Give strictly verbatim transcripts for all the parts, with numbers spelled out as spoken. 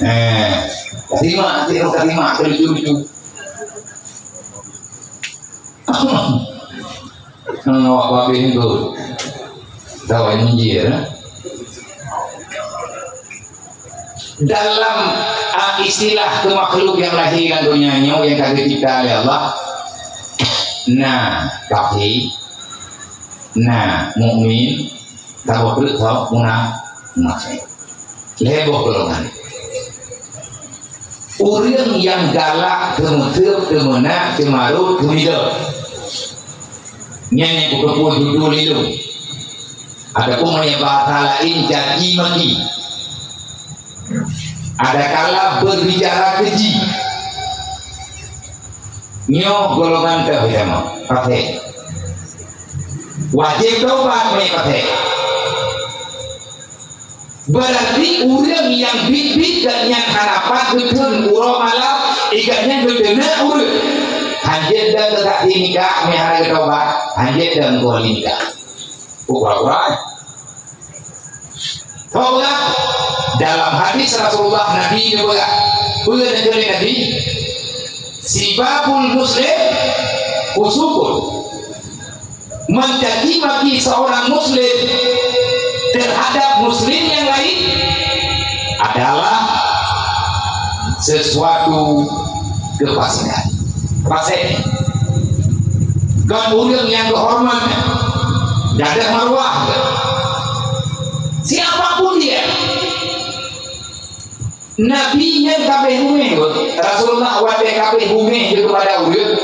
Eh, terima, terima, terima, lucu-lucu. Awak babeh tu. Tahu ini dia, eh? Dalam, ah, istilah keu makhluk nyang lahé lam donya nyoe nyang ka geucipta lé Allah, na kafé, na mukmin, saboh treuk, saboh muna-, munafék. Lhèe boh golongan. Ureueng nyang galak, teumeuteup, teumeunak, teumarot, teumidop. Nyan nyang kuteupeue judul ilôn. Ataupun meunyoe bahasa laén, caci maki. Adakala berbicara keji. Nyoe golongan teuh nyang patéh. Wajéb taubat meunyoe patéh. Berarti ureueng nyang biet-biet gobnyan hana pat geutheun uroe malam, eh, gobnyan geuteunak ureueng. Hanjeuet deuh keu saksi nikah, meunyoe hana geutaubat, hanjeuet deuh keu wali nikah. Pura-pura. Taubat. Dalam hadis Rasulullah, Nabi geupeugah, peue geukheun lé Nabi? Sibabul muslim fusukun. Mencaci maki seorang muslim terhadap muslim yang lain adalah sesuatu kefasikan. Fasik. Kon ureueng nyang geuhoreumat, gadôh maruah. Siapapun dia, Nabi nyan kabeh beungéh, Rasulullah watée kabeh beungéh keupada ureueng,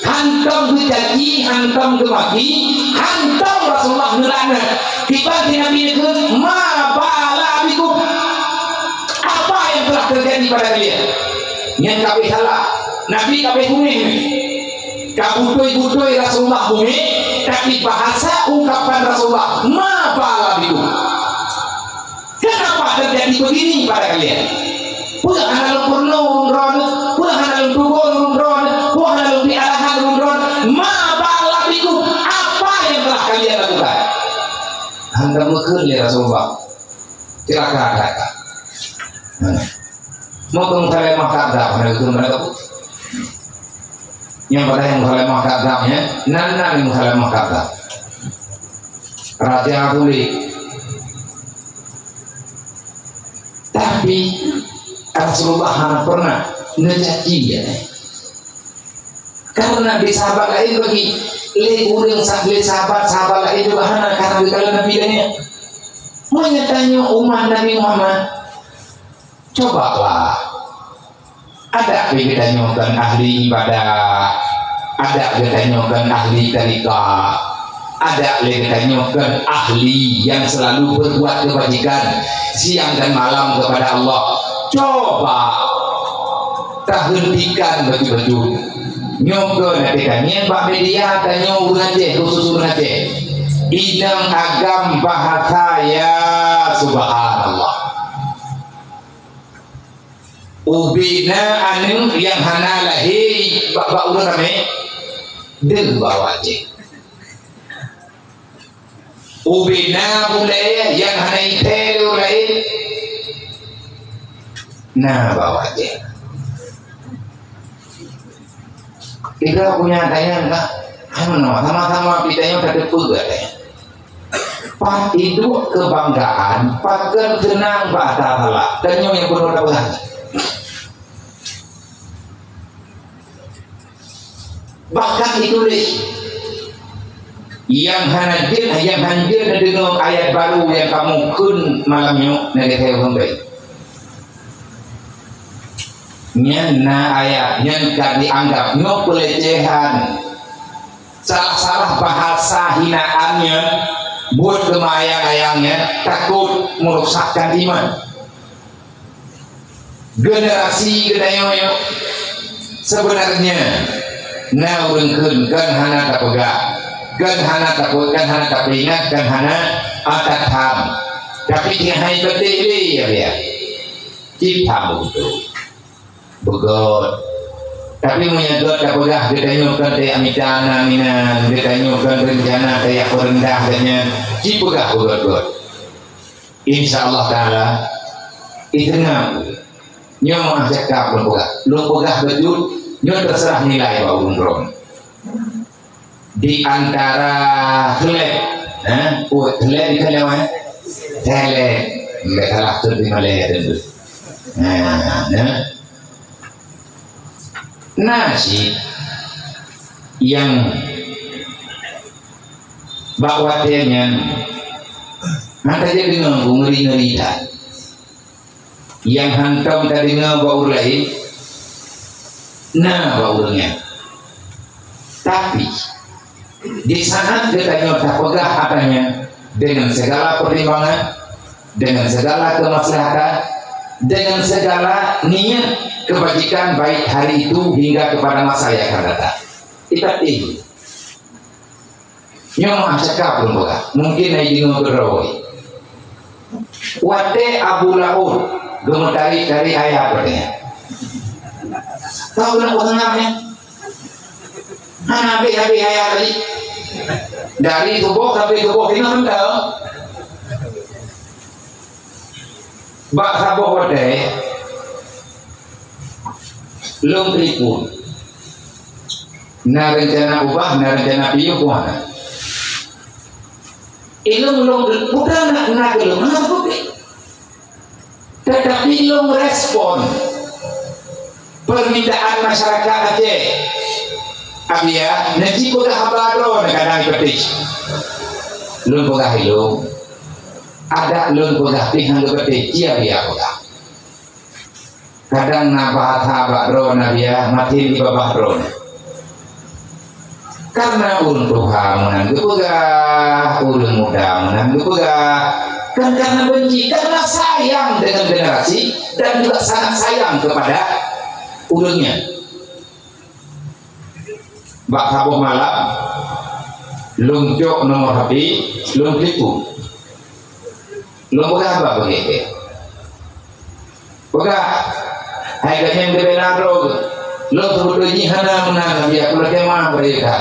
hantom geucaci, hantom geumaki, hantom Rasulullah neulaknat. Kiban si Nabi neukheun, "Ma bala bikum?" Apa yang telah terjadi pada kalian? Nyan kabeh salah. Nabi kabeh beungéh. Ka beutôi-beutôi Rasulullah beungéh, tapi bahasa ungkapan Rasulullah, "Ma bala bikum?" Kenapa terjadi begini pada kalian? Peue hana lôn peurunoe ureueng droeneuh? Peue hana lôn tegur ureueng droeneuh? Peue hana lôn bri arahan ureueng droeneuh? Ma bala bikum? Apa yang telah kalian lakukan? Hana meukeun lé Rasulullah. Cilaka that. Nah. Mungkin saya mah kata, hana geukheun hana geupeu. Nyang padahai Musalamah Kadzab nyan, nan na Musalamah Kadzab. Raja Bulik. Tapi Rasulullah hana pernah neucaci dia. Karena di sahabat lain bagi, lé ureueng sa-, lé sahabat-sahabat lain juga hana, karena di dalam Nabi lainnya. Meunyo tanyoe umat Nabi Muhammad, cobalah. Adak lé geutanyoe kon ahli ibadah, adak geutanyoe kon ahli tarekat, adak lé geutanyoe kon ahli yang selalu berbuat kebajikan siang dan malam kepada Allah. Coba tahentikan betul-betul. Nyoe kon até kamieng bak media tanyoe ureueng Aceh, khusus ureueng Aceh. Inong agam bahasa, ya subhanallah. Ubena aneuk nyang hana lahé bak, bak ureueng ramé, deuh bak awak Aceh. Ubena bulèe nyang hana jithèe lé ureueng laén, na bak awak Aceh. Kita punya daya enggak? Sama-sama, sama-sama kita yang kata peugah daya. Pat iduek keubanggaan, pakon seunang bak ata salah. Tanyoe nyang peunoh tapeugah. Bahkan dituléh, nyang hana jeuet, nyang hana jeuet neudeungoe ayat baru nyang kamoe kheun malam nyoe, na geutanyoe keumbali. Nyan na ayat nyan ka dianggap nyoe peulecehan. Salah-salah bahasa hinaan nyan buet keumayang-ayang nyan takot merusakkan iman. Generasi geutanyoe nyoe sebenarnya na ureueng kheun kan hana tapeugah, kan hana tapeugah, kan hana tapeuingat, kan hana tatham. Tapi keuhai beutôi lé ya, ya. Cit tham beutôi. Beugöt. Tapi meunyoe göt tapeugah geutanyoe kon tajak mita na minan, geutanyoe kon rencana tajak peureundah geutanyoe, jipeugah beugöt-göt. Insya Allah Taala, iteungoh Nyoe meu'ah cakap lôn peugah. Lôn peugah beujeuet, nyoe teuseurah nilai bak ulôn droe. Di antara khleb, eh, oh, khleb di khleb, eh? Khleb. Enggak salah tu di Malaya tu. Nah, nah. Nah, si yang bak watée nyan, maka dia dengar ngeri-ngeri dah. Nyang hantom tadeungoe bak ureuëng laén, na bak ureuëng nyan. Tapi, di saat geutanyoe tapeugah haba nyan dengan segala pertimbangan, dengan segala kemaslahatan, dengan segala niat kebajikan baik hari itu hingga kepada masa yang akan datang. Kita tinggi. Nyoe meu'ah cakap lôn peugah. Mungkin na jideungoe keudroe. Watée Abu Laôt geumeutarek-tarek ayat watée nyan. Tahu keuneuk peuseunyap nyan? Hana habéh-habéh ayat tadi. Dari suboh sampai suboh inoe mantong. Bak saboh watée, lôn telepon. Na reuncana ubah, na reuncana piôh, kuah na. Ilôn lôn bukan nak, nak lôn, hana putih. Tetapi lôn respon permintaan masyarakat Aceh. Abiya, na jipeugah haba droe na kadang peutih. Lôn peugah ilôn. Adak lôn peugah pih hana geupeutih, cia biya peugah. Kadang na bahasa bak droe na biya, maté di babah droe na. Karena ureuëng tuha meunan geupeugah, ureuëng muda meunan geupeugah. Kan karena benci, karena sayang dengan generasi dan juga sangat sayang kepada ureuëng nyan. Bak saboh malam, lôn cok nomor H P, lôn telepon. Lôn peugah haba beugét. Peugah, hai gobnyan geubela droe. Lôn seubeutôi jih hana meunan, Nabi, aku lakée maaf bak gata.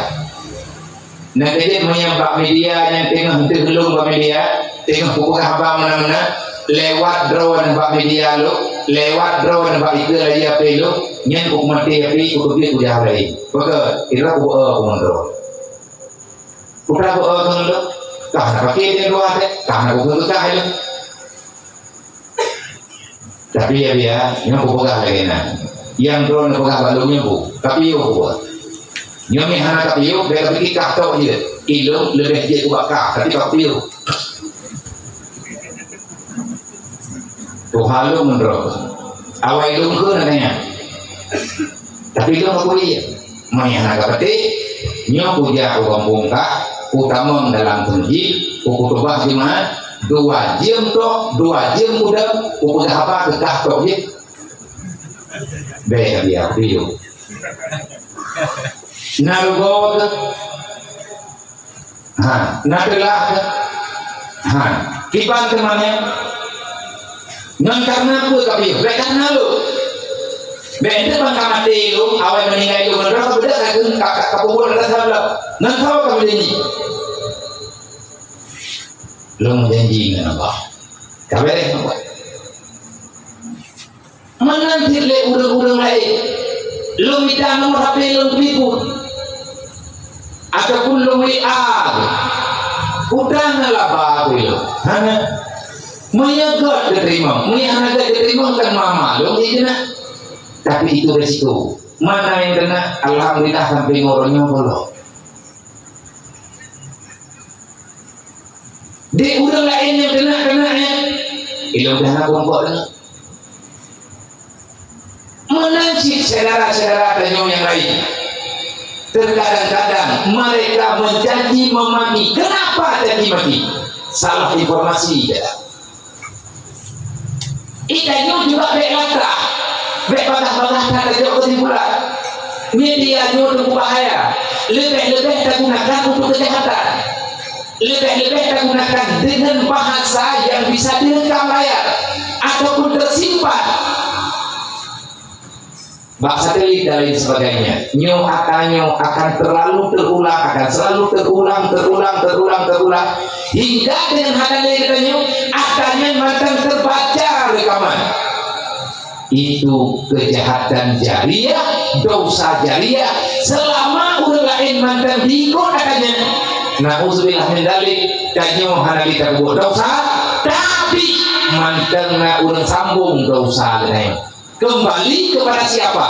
Nyang keujeuet meunyoe bak media nyang teungoh deuh lôn bak media, teungoh kupeugah haba meunan-meunan, lewat droe bak media lôn, lewat droe bak ikeue laju H P lôn, nyan kumaté H P, kuteubiet kujak laén. Peugah, ira kuba-e keu droe. Kuba-e keu droe. Kah na paké dia dua teh, kah na kupeugah lôn. Tapi ya, biya, nyoe kupeugah lagée na. Nyang droeneuh peugah bak lôn nyoe bu, tapi yo kubuet. Nyoe meuhana tapi yo, bèk kapikir kah tok jeuet. Ilôn leubeh jeuet ubak kah, tapi tapi yo. Tuha lôn meunurot. Awai lôn keu na nyan. Tapi lôn aku iya. Meuhana kapeuteh, nyoe kujak u gampông kah, kutamong dalam teumeuji, kukhutubah jeumaat, dua jeuem tok, dua jeuem udeb, kupeugah haba keu kah tok jeuet. Bèk biya, biu. Na rugoe teuh. Ha, na teulah teuh. Ha, kiban teuma nyan. Ngon kareuna peue ka piôh? Bèk kareuna lôn. Bèk enteuk ban ka maté lôn, awai meuninggai lôn, ngon droe ka beudôh ka keuh, ka, ka, ka peubuet rasa lôn. Ngon soe ka meujanji? Lôn meujanji ngon Allah. Ka bèrèh ngon Allah. Meunan cit lé ureueng-ureueng laén. Lôn mita nomor H P lôn telepon. Ataupun lôn W A. Udang na laba aku ilôn. Hana. Meunyoe gèt geuteurimong, meunyoe hana gèt geuteurimong kan mama lôn jih keunan. Tapi itu resiko. Mana nyang keunan, alhamdulillah sampai ngon uroe nyoe gohlom. Di ureueng laén nyang keunan-keunan nyan, ilôn dah na bungkôk deungoe. Meunan cit syedara-syedara tanyoe nyang laén. Terkadang-kadang mereka mencaci memaki. Kenapa caci maki? Salah informasi dia. Ih, tanyoe juga bèk latah, bèk bagaih-bagaih that tajok keusimpulan. Media nyoe teupeu bahaya, leubeh-leubeh tagunakan untuk keujahatan. Leubeh-leubeh tagunakan dengan bahasa yang bisa direkam layar ataupun tersimpan. Bak satelit dan lain sebagainya. Nyoe ata nyoe akan terlalu terulang, akan selalu terulang, terulang, terulang, terulang. Hingga dengan hana lé geutanyoe, ata nyan mantong terbaca rekaman. Itu kejahatan jariah, dosa jariah, selama ureuëng laén mantong diikot ata nyan. Nauzubillah min dzalik, tanyoe hana jiteupeue dosa, tapi mantong na ureuëng sambong dosa laén. Kembali kepada siapa?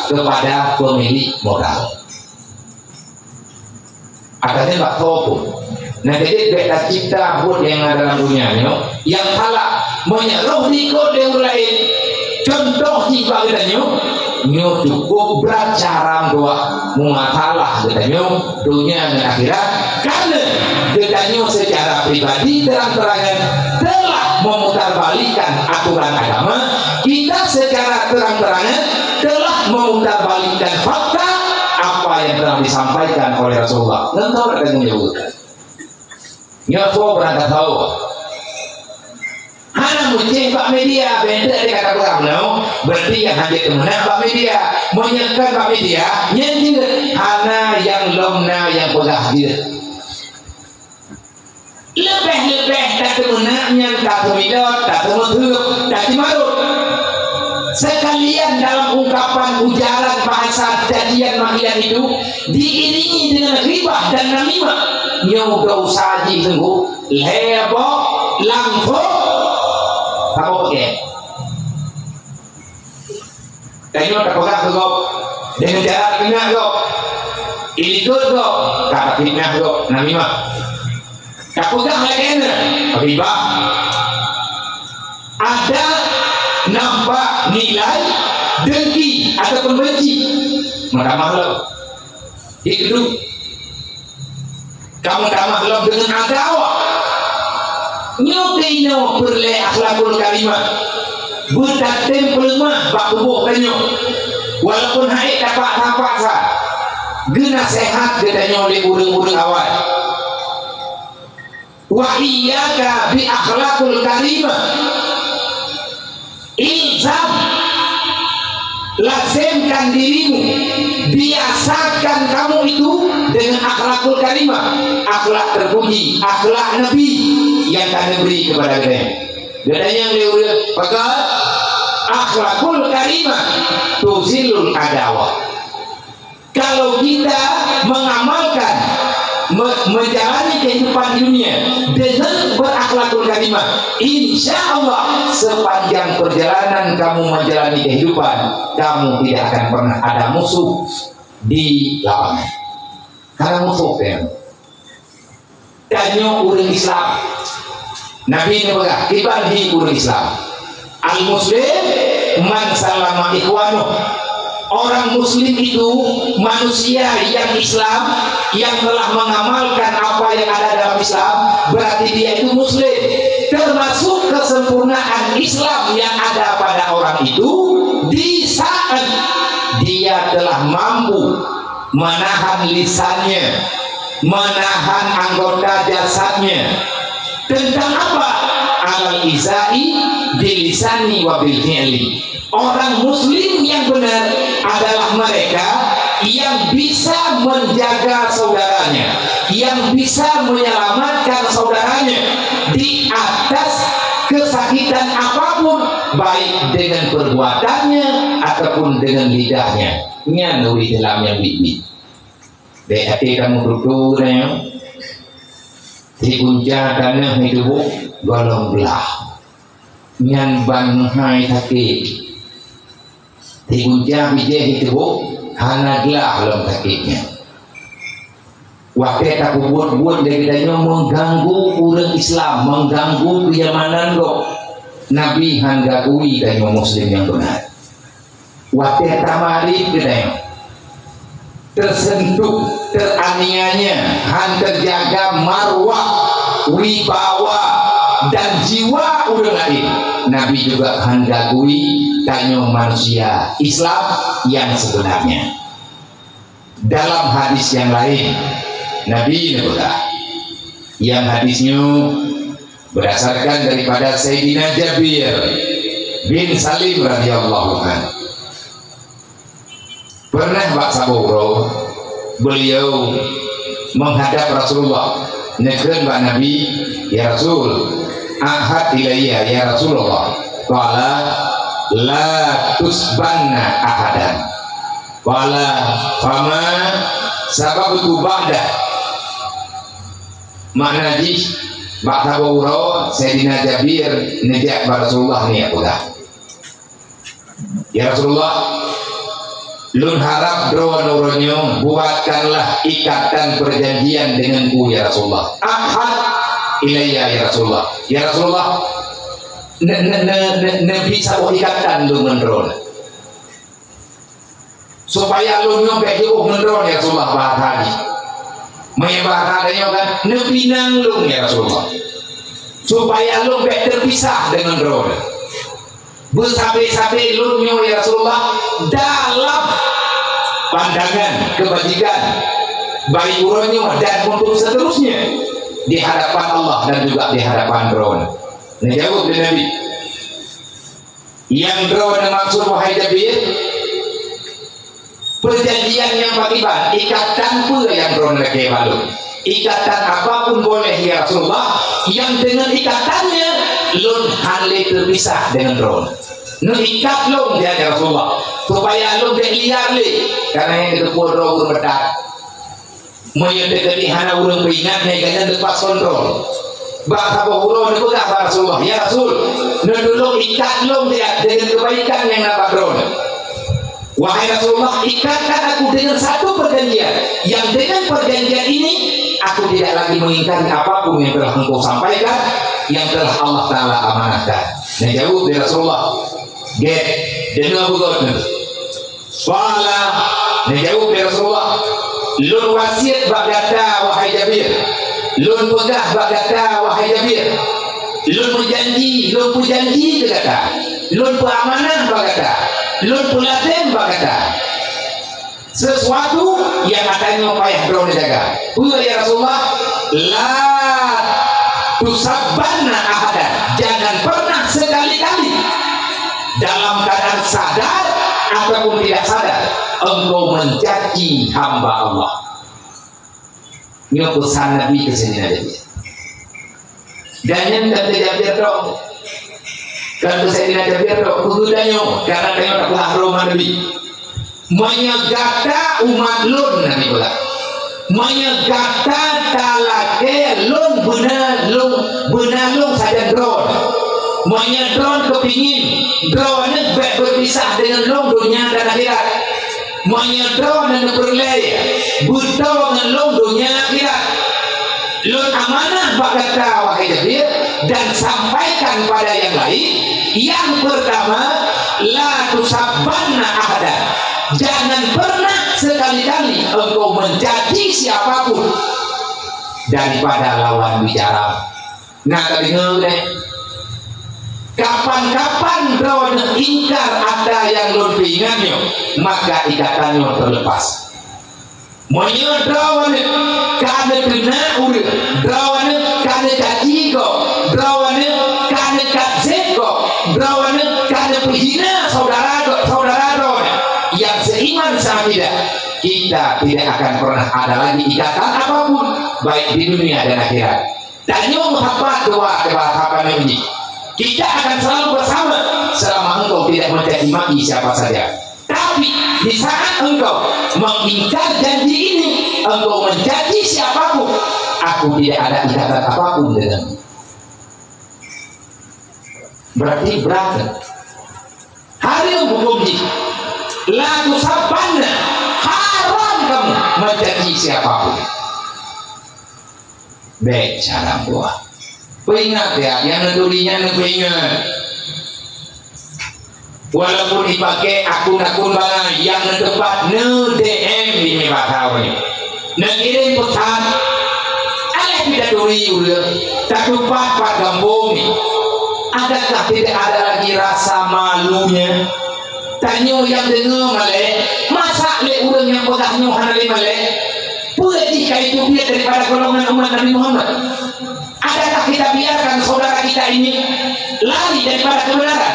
Kepada pemilik modal. Akhé nyan bak soe pun. Nah, jadi bèk tacipta buet nyang na dalam dunia nyoe, nyang salah, meunyoe roh diikot lé ureuëng laén. Contoh jih bak geutanyoe, nyoe cukup brat cara meudoá, meumasalah geutanyoe, dunia ngon akhirat, karena geutanyoe secara pribadi terang-terangan telah memutarbalikkan aturan agama, kita secara terang-terangan telah memutarbalikkan fakta apa yang telah disampaikan oleh Rasulullah. Ngon soe tatanggong jaweueb? Nyoe soe beurangkat sawoe? Hana meucéh bak media, bèk teuka tapeugah meunoe, berarti nyang hana jeuet teumeunak bak media. Meunyoe kon bak media, nyan jeuet, hana nyang lom na nyang peugah jeuet. Leubeh-leubeh tateumeunak nyan tateumidot, tateumeuteuk, tacimarot. Sekalian dalam ungkapan ujaran bahasa cacian makian itu diiringi dengan ghibah dan namimah. Nyoe dosa jih sungguh, lhèe boh, langsông saboh pakèt. Tanyoe tapeugah keu gob, deungon cara fitnah gob, ilikot gob, tapafitnah gob, namimah. Tapeugah lagèe nyan, ghibah. Ada nampak nilai dengki ataupun benci. Meutamah lom. Hidup. Kamu tamah lom deungon adawah. Nyoe keunoe peureulèe akhlakul karimah. Beutatem peuleumah bak tuboh tanyoe. Walaupun hana tapaksa-paksa, geunaseuhat geutanyoe lé ureuëng-ureuëng awai. Wa iyyaka bi akhlakul karimah. Ilzam, lazimkan dirimu, biasakan kamu itu dengan akhlakul karimah, akhlak terpuji, akhlak Nabi yang ka neubri kepada geutanyoe. Geutanyoe lé ureuëng peugah akhlakul karimah tuzilul adawah. Kalau kita mengamalkan, me-, menjalani kehidupan di dunia dengan berakhlakul karimah, insya Allah sepanjang perjalanan kamu menjalani kehidupan, kamu tidak akan pernah ada musuh di lapangan. Karena musuh kan. Tanyoe ureuëng Islam. Nabi neupeugah, kiban hi ureuëng Islam. Al-Muslim man salama ikhwanuh. Orang Muslim itu manusia yang Islam, yang telah mengamalkan apa yang ada dalam Islam, berarti dia itu Muslim. Termasuk kesempurnaan Islam yang ada pada orang itu di saat dia telah mampu menahan lisannya, menahan anggota jasadnya. Tentang apa? Alal izai bilisani wa bil fi'li. Orang muslim yang benar adalah mereka yang bisa menjaga saudaranya, yang bisa menyelamatkan saudaranya di atas kesakitan apapun, baik dengan perbuatannya ataupun dengan lidahnya. Nyan ureuëng Islam nyang biet-biet. Bèk até kamoe tutoe nyoe. Sigunca taneuh di tuboh gohlom blah. Nyan ban meuhai sakét. Sigunca bijéh di tuboh hana glah lom sakét nyan. Watèe tapeubuet-buet lé geutanyoe mengganggu ureuëng Islam, mengganggu kenyamanan gob, Nabi han gakui tanyoe muslim nyang beuna. Watèe tamarit geutanyoe teuseuntuh, teraniaya, han teujaga marwah, wibawa, dan jiwa ureuëng laén, Nabi juga han gakui tanyoe manusia Islam yang sebenarnya. Dalam hadis yang lain, Nabi neupeugah, yang hadis nyoe berdasarkan daripada Sayyidina Jabir bin Salim radhiyallahu anhu. Pernah bak saboh uroe, beliau menghadap Rasulullah, neukheun bak Nabi, "Ya Rasul, ahad ilayya ya Rasulullah." Qala, La tusabbanna ahadan. Qala, "Fama sababtu ba'da?" Makna jih, bak saboh uroe, Saidina Jabir neujak bak Rasulullah, neujak peugah, "Ya Rasulullah, lôn harab droe uroe nyoe buatkanlah ikatan perjanjian deungon ku, ya Rasulullah. Ahad ilayya, ya Rasulullah. Ya Rasulullah, ne-, ne-, ne-, ne-, neubi saboh ikatan lôn ngon droe." Supaya lôn nyoe bék jiôh ngon droe, ya Rasulullah, bahasa jih. Meunyoe bahasa tanyoe kan, neupinang lôn, ya Rasulullah. Supaya lôn bék teupisah deungon droe. Beusabe-sabe lôn nyoe, ya Rasulullah, dalam pandangan kebajikan, baik uroe nyoe dan untuk seterusnya, di hadapan Allah dan juga di hadapan droe. Neujaweueb lé Nabi, "Nyang droeneuh maksud, wahai Jabir, perjanjian nyang pakriban, ikatan peue nyang droeneuh lakée bak lôn? Ikatan apapun boleh, ya Rasulullah, nyang deungon ikatan nyan lôn hana lé teupisah deungon droeneuh. Neuikat lôn, ya Rasulullah, supaya lôn bék liar lé, kareuna nyang geuteupeue droe ureuëng meudat." Meunyoe teukeudi hana ureuëng peuingat, nyan gobnyan leupah kontrol. Bak saboh uroe neupeugah bak Rasulullah, "Ya Rasul, neutulông ikat lôn siat deungon keubaikan nyang na bak droeneuh. Wahai Rasulullah, ikatkan aku dengan satu perjanjian, yang dengan perjanjian ini aku tidak lagi mengingkari apapun yang telah engkau sampaikan, yang telah Allah Taala amanahkan." Neujaweueb lé Rasulullah, "Gét, deungoe beugét." Qala, neujaweueb lé Rasulullah, "Lôn wasiet bak gata, wahai Jabir. Lôn peugah bak gata, wahai Jabir. Lôn meujanji, lôn peujanji keu gata. Lôn peuamanah bak gata. Lôn peulazem bak gata. Sesuatu nyang gata nyoe payah droeneuh jaga." "Peue, ya Rasulullah?" "La tusabbanna ahadan, jangan pernah sekali-kali dalam keadaan sadar ataupun tidak sadar engkau mencaci hamba Allah." Nyoe pesan Nabi keu Saidina Jabir. Dan nyan ka teujabiet droe. Kan keu Saidina Jabir droe, keu geutanyoe, karena tanyoe tapeugah aroma Nabi. "Meunyoe gata umat lôn," Nabi peugah, "meunyoe gata talakée lôn beuna lôn, beuna lôn sajan droe, meunyoe droe keupingin droeneuh bék beupisah deungon lôn donya dan akhirat, meunyoe droeneuh peureulée beutôi ngon lôn donya akhirat, lôn amanah bak gata, wahai Jabir, dan sampaikan pada yang lain. Yang pertama, la tusabbanna ahadan. Jangan pernah sekali-kali engkau mencaci siapapun daripada lawan bicara." Nah, tadeungoe deh. Kapan-kapan droeneuh ingkar ata nyang lôn peuingat nyoe, maka ikatan nyoe teulepas. Meunyoe droeneuh ka neuteuna ureuëng, droeneuh ka neucaci gob, droeneuh ka neukazéb gob, droeneuh ka neupeuhina saudara, saudara droeneuh nyang seiman seakidah, kita tidak akan pernah ada lagi ikatan apapun, baik di dunia dan akhirat. Tanyoe meusapat dua keu bahasa Panyang jih, "Kita akan selalu bersama selama engkau tidak mencaci maki siapa saja. Tapi di saat engkau mengingkar janji ini, engkau mencaci siapapun, aku tidak ada ikatan apapun denganmu." Berarti berat. Hareuem huköm jih. La tusabbanna, haram kamu mencaci siapapun. Bék carông buah. Peuingat ya, nyang neuturi nyan neupeuingat. Walaupun ipaké akun-akun bangai nyang neuteupat neu-D M di media sosial, neukirém peusan, alah pih taturi ureuëng, tatupat pat gampông nyoe. Adakah tidak ada lagi rasa malunya? Tanyoe nyang deungoe malée, masa lé ureuëng nyang peugah nyoe hana lé malée? Peue jih ka jiteubiet daripada golongan umat Nabi Muhammad? Adakah kita biarkan saudara kita ini lari daripada kebenaran?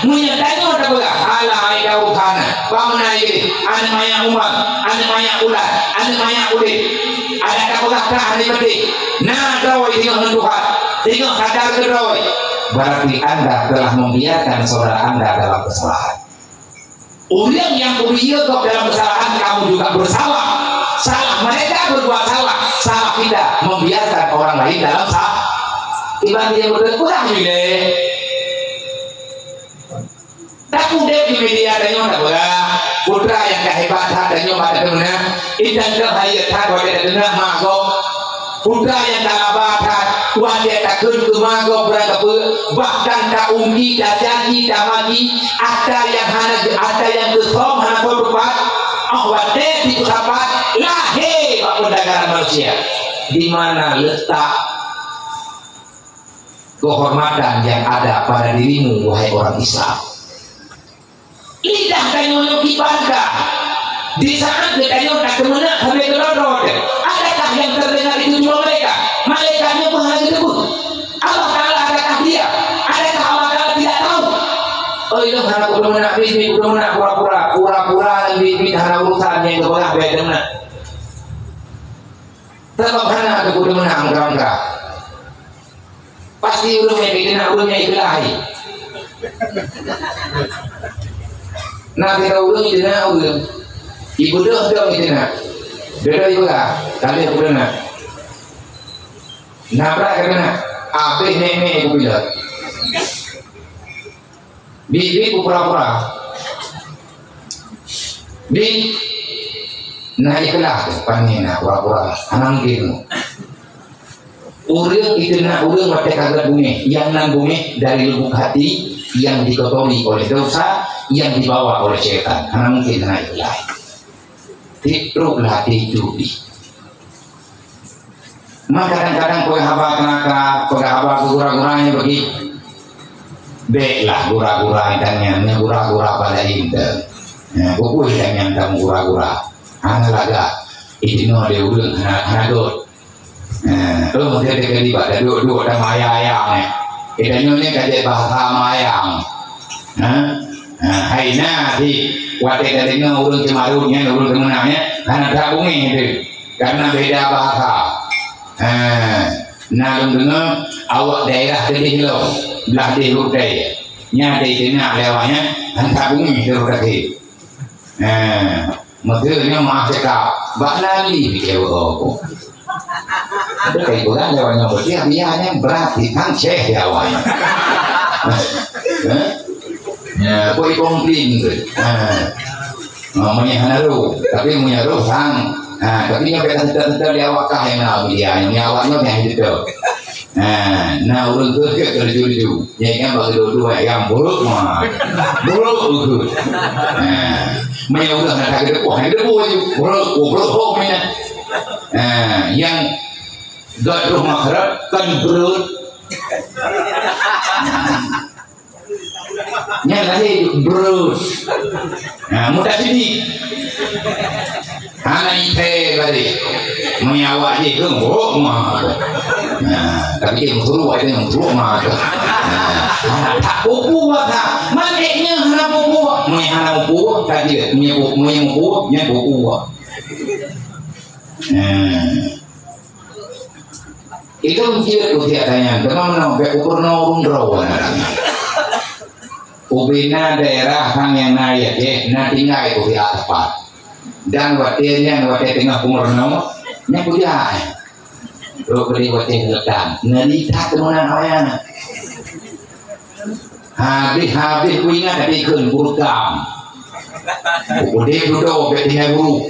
Meunyoe tanyoe tapeugah, "Alah, ai Daud hana, bak meunan jih, aneuk manyak Umar, aneuk manyak Fulan, aneuk manyak Udin." Adak tapeugah ka hana penting. Na droe teungoh ngon Tuhan, teungoh sadar keu droe. Berarti Anda telah membiarkan saudara Anda dalam kesalahan. Orang yang kubiya gob dalam kesalahan, kamu juga bersalah. Salah mereka berbuat salah, salah kita membiarkan orang lain dalam salah. Iban dia betul kurang juga. Tak udeb di media tanyoe tak peugah, putra nyang ka hebat that tanyoe bak tadeungoe, intan ka hayeu that watée tadeungoe ma gob. Putra nyang ka laba that watée takheun keu ma gob beurang kapeue, bahkan taungki, tajanji, tamagi, atra nyang hana, atra nyang teusöm hana soe teupat, óh watée jipeusapat lahé bak peundagaran manusia. Di mana letak kehormatan yang ada pada dirimu, wahai orang Islam? Lidah tanyoe nyoe kiban ka. Di saat geutanyoe ka teumeunak sampai keudroe-droe, adakah yang terdengar itu cuma mereka? Malaikat nyoe pun hana geuteupeue. Allah Taala adakah diam? Adakah Allah Taala tidak tahu? Oh, ilôn hana kuteumeunak, biet-biet kuteumeunak pura-pura. Pura-pura ngon biet-biet hana urusan, nyang geupeugah bèk teumeunak. Sabab hana kuteumeunak meukra-meukra. Pasti ureuëng nyang keujeunah ureuëng nyang ikhlaih. Na sidroe ureuëng keujeunah ureuëng. Ibeudôh dong keujeunah. Beudôh ibeudôh. Taleuh keujeunah. Na brat keujeunah. Abéh nek-nek ibu pilot. Bi, bi, pura-pura. Bi, na ikhlaih, pan nyan na pura-pura. Hana mungkin. Ureuëng itu na ureuëng watée ka gét beungéh, nyang nan beungéh dari lubuk hati yang dikotori oleh dosa, yang dibawa oleh syaitan. Hana mungkin na ikhlaih. Titruklah titu. Maka kadang-kadang peugah haba keu nakra, peugah haba keu gura-gura nyang beugét. Bèklah gura-gura nyang nyan, nyan gura-gura pada inta. Nah, bukui nyang nyan tam gura-gura. Hana lagak. Idinoe lé ureuëng hana, hana gét. Nah, oh, mungkin dia kali bak duek-duek dan maya ayam ni. Kita nyoe ni kaji bahasa mayang. Ha? Ha, hai na di watée tadeungoe ureuëng Ceumarut nyan, ureuëng Keumeunak nyan, hana that beungéh tu. Karena beda bahasa. Ha, na lôn deungoe awak daerah keudeh lom, blah deh utai. Nya deh teunak lé awak nyan, hana that beungéh tu kaki. Ha, meuteunyoe maaf cakap, bak nali pike woe ko. Tapi kai peugah lé awak nyoe, berarti biaya nyan berarti kan ceh di awak nyan. Ha? Ya, boleh komplain tu. Ha. Ha, meunyo hana roh, tapi meunyo roh sang. Ha, tapi nyoe beda teuntang-teuntang di awak kah nyang na media, nyang awak nyoe nyang hidup tu. Ha, na ureuëng tu ke terlaju-laju. Nyang ingat bagi dua-dua yang buruk mah. Buruk tu. Ha, meunyo ureuëng hana geudeuh, hana geudeuh laju. Buruk, buruk, buruk, buruk, ha, yang gak roh makhraj kan brut. Nyan lahé brut. Nah, muda sini. Hana iphe balik. Meunyo awak jih keu buruk mah. Nah, tapi dia meusuruh, ada yang meusuruh mah. Nah, hana tak buku mah. Mandeknya hana buku. Meunyo hana buku, tak dia. Meunyo buku, meunyo buku, nyan buku. Nah. Itu mungkin kusiak tanya, teman-teman, bek ukur no urung droe. Ubena daerah sang nyang na ayat deh, na tinggai kusiak tepat. Dan watée nyan, watée teungoh kumeurunoe, nyan kusiak, eh. Rok beri watée letan, ngeri that teumeunan awaknyan. Habéh-habéh kuingat tapi kheun guru tam. Udeb dudoe bèk tinggai guru.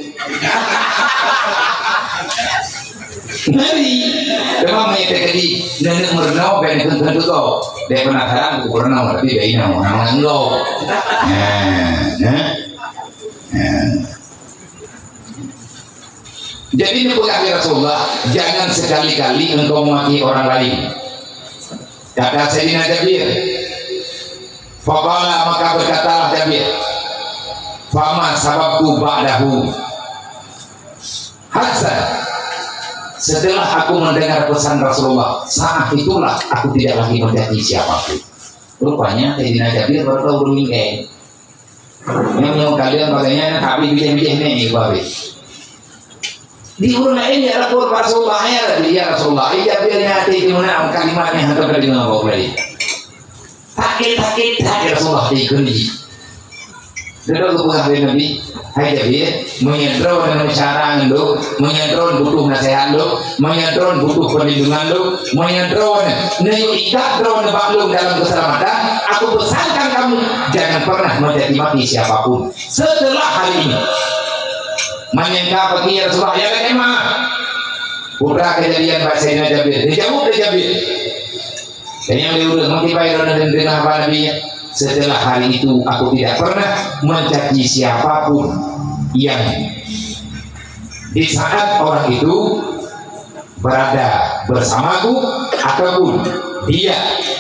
Ngeri. Memang meunyo teukeudi nenek meurunoe bèk neukheun-kheun dudoe. Bèk penasaran guru meurunoe tapi bèk inong, nama enggau. Nah, nah. Nah. Jadi neupeugah lé Rasulullah, "Jangan sekali-kali engkau memaki orang lain." Kata Sayyidina Jabir, faqala, maka berkatalah Jabir, "Fama sababtu ba'dahu hadza." Setelah aku mendengar pesan Rasulullah, saat itulah aku tidak lagi mencaci siapapun. Rupanya Sayyidina Jabir baru tahu dulu. Nyang nyoe kalian bagainya habis bijéh-bijéh ni, ibu habis. Di ureueng laén ya Rasul, Rasulullah, ya Rabbi, ya Rasulullah, ija biar nyate di mana kalimat yang hantar dari Imam Bukhari. Sakét-sakét that ya Rasulullah, dikeuli. Dudoe geupeugah lé Nabi, "Hai Jabir, meunyoe droeneuh meusyara ngon lôn, meunyoe droeneuh butuh naseuhat lôn, meunyoe droeneuh butuh peulindungan lôn, meunyoe droeneuh neuyue ikat droeneuh bak lôn dalam keuseulamatan, aku pesankan kamu, jangan pernah mencaci maki siapa pun setelah hari ini." Manyang ka peuki ya Rasulullah, ya lagèe meuah. Putra Kejadian bak Saidina Jabir. Dijaweueb lé Jabir. Dan nyang lé ureueng, meukiban droeneuh deungoe haba Nabi, setelah hari itu aku tidak pernah mencaci siapa pun yang di saat orang itu berada bersamaku ataupun dia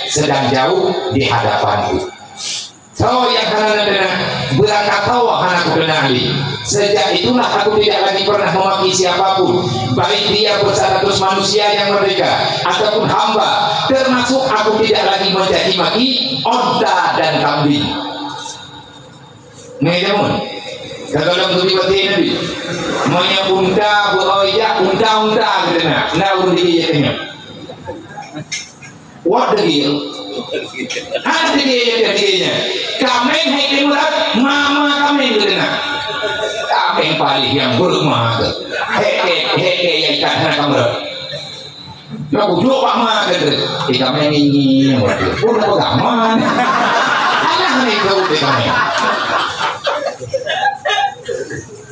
sedang jauh di hadapanku. Soe nyang hana neudeungoe, beurangkat soe hana kudeungoe lé. Sejak itulah aku tidak lagi pernah memaki siapa pun, baik dia berstatus manusia yang merdeka ataupun hamba, termasuk aku tidak lagi mencaci maki onta dan kambing. Ngai jameun, ka gohlom geubri watèe Nabi. Meunyoe unta beu-oi jak, unta-unta geudeungoe, na ureueng dikeue jak teungoh. Wat degil. Hana degil, ya, degilnya. Kaméng hai teuh meurat, mama kaméng geudeungoe. Kaméng paléh nyang beureumat. Heke, heke, ya, ikan hana kameurot. Ya, bujuk mama kata. Eh, kaméng ini, waduh. Pun apa gaman? Alah ni kau deh kaméng.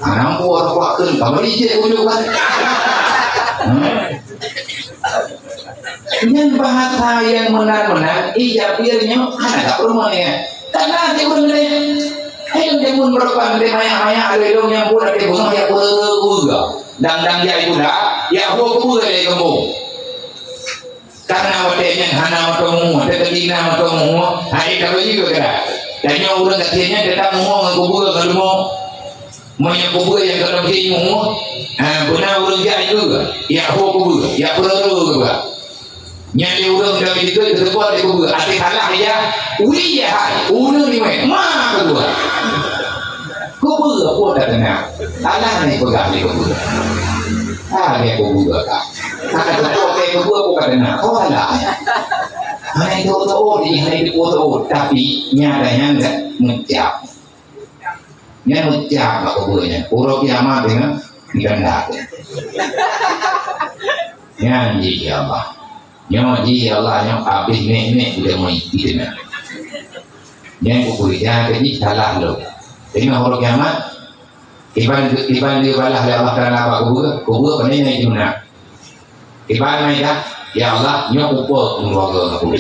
Anak buah, buah tu, kaméng ijek bujuk kan. Hmm. Nyan bahasa nyang meunan-meunan, ijak pier nyoe hana ka peurumoh nyan. Kana di ureueng laén. Hai, ureueng jameun meurupan, di mayak-mayak, ada ilong nyang pun ada bunga, ya, peue-peue. Dang-dang jai pula, ya, peue-peue lé geumbong. Karena watèe nyan hana mantong mu, ada teulina mantong mu, hai, ka bagi ke kena. Dan nyoe ureueng kata nyan tetap mu ngon kubu ngon leumo. Meunyoe kubu nyang ka lom jih mu, ha, beuna ureueng jak itu, ya ho kubu, ya peuroro kubu. Nyan di ureueng dah itu, teupot di kubu, até salah ya, ui ya hai, ureueng ni meh, ma kubu. Kubu apa tak kena? Salah ni pegang di kubu. Ah, dia kubu ka. Hana teupot di kubu apa tak kena? Oh, salah. Hana itu tu, oh, di, hana itu tu. Tapi, nyatanya enggak meucap. Nyan meucap bak kubu nyan. Uroe kiamat nyan, dikeundak. Nyan jih ya Allah. Nyoe jih ya Allah, nyoe habéh nek-nek udah mai di teungoh. Nyan kubu nyan ke jih salah lom. Teungoh uroe kiamat, iban, iban dia balah lé Allah Taala bak kubu, kubu apa ni naik guna. Iban mai dah, "Ya Allah, nyoe upo keuluwarga aku."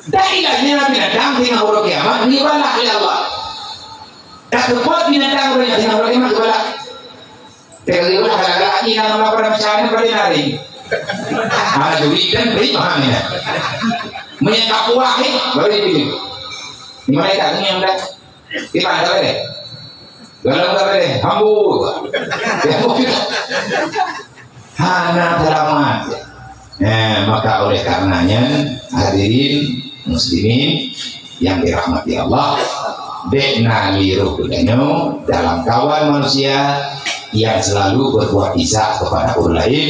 Dah ilah nyan binatang singoh uroe kiamat, dibalah lé Allah. Dah seupôt binatang uroe nyan singoh uroe kiamat, dibalah. Teuka dibalah, galak-galak lagi, nama lapor dan besar ni, pada lari. Ah, juri kan, beri paham ni. Meunyoe ka puas, eh, baru itu. Di mana tak, ni yang dah. Iman tak boleh. Dalam tak boleh. Hambu. Hana selamat. Eh, maka oleh karenanya, hadirin muslimin yang dirahmati Allah, bèk na lé roh geutanyoe dalam kawan manusia yang selalu berbuat isak kepada orang lain.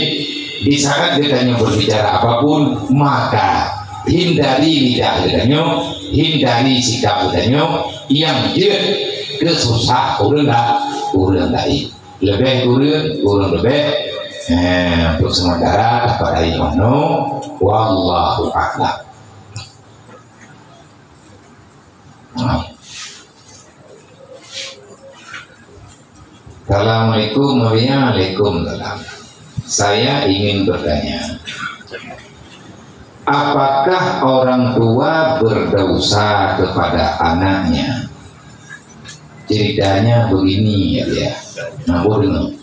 Di saat geutanyoe berbicara apapun, maka hindari lidah geutanyoe, hindari sikap geutanyoe, nyang jeuet keu susah ureueng la-, ureueng laén. Leubeh kureueng, kureueng leubeh. Eh, untuk sementara, dapat dari mana? Wallahu a'lam. Nah. Assalamualaikum, Maria. Waalaikumsalam. Saya ingin bertanya, apakah orang tua berdosa kepada anaknya? Ceritanya begini, ya, ya. Nah, bodoh.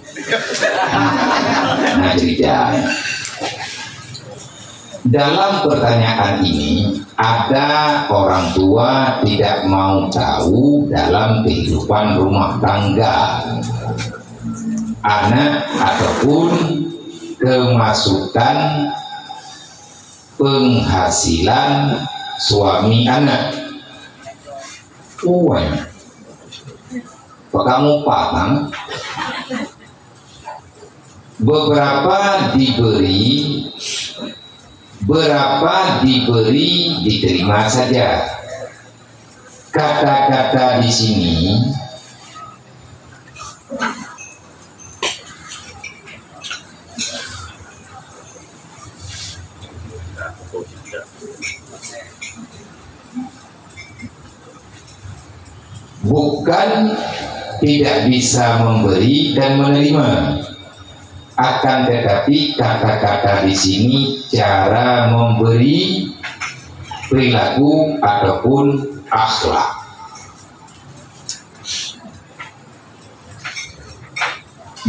Nah, ceritanya. Dalam pertanyaan ini, ada orang tua tidak mau tahu dalam kehidupan rumah tangga anak ataupun kemasukan penghasilan suami anak. Uwan. Pakamu paham? Beberapa diberi, Berapa diberi, diterima saja. Kata-kata di sini bukan tidak bisa memberi dan menerima. Akan tetapi, kata-kata di sini cara memberi, perilaku, ataupun akhlak.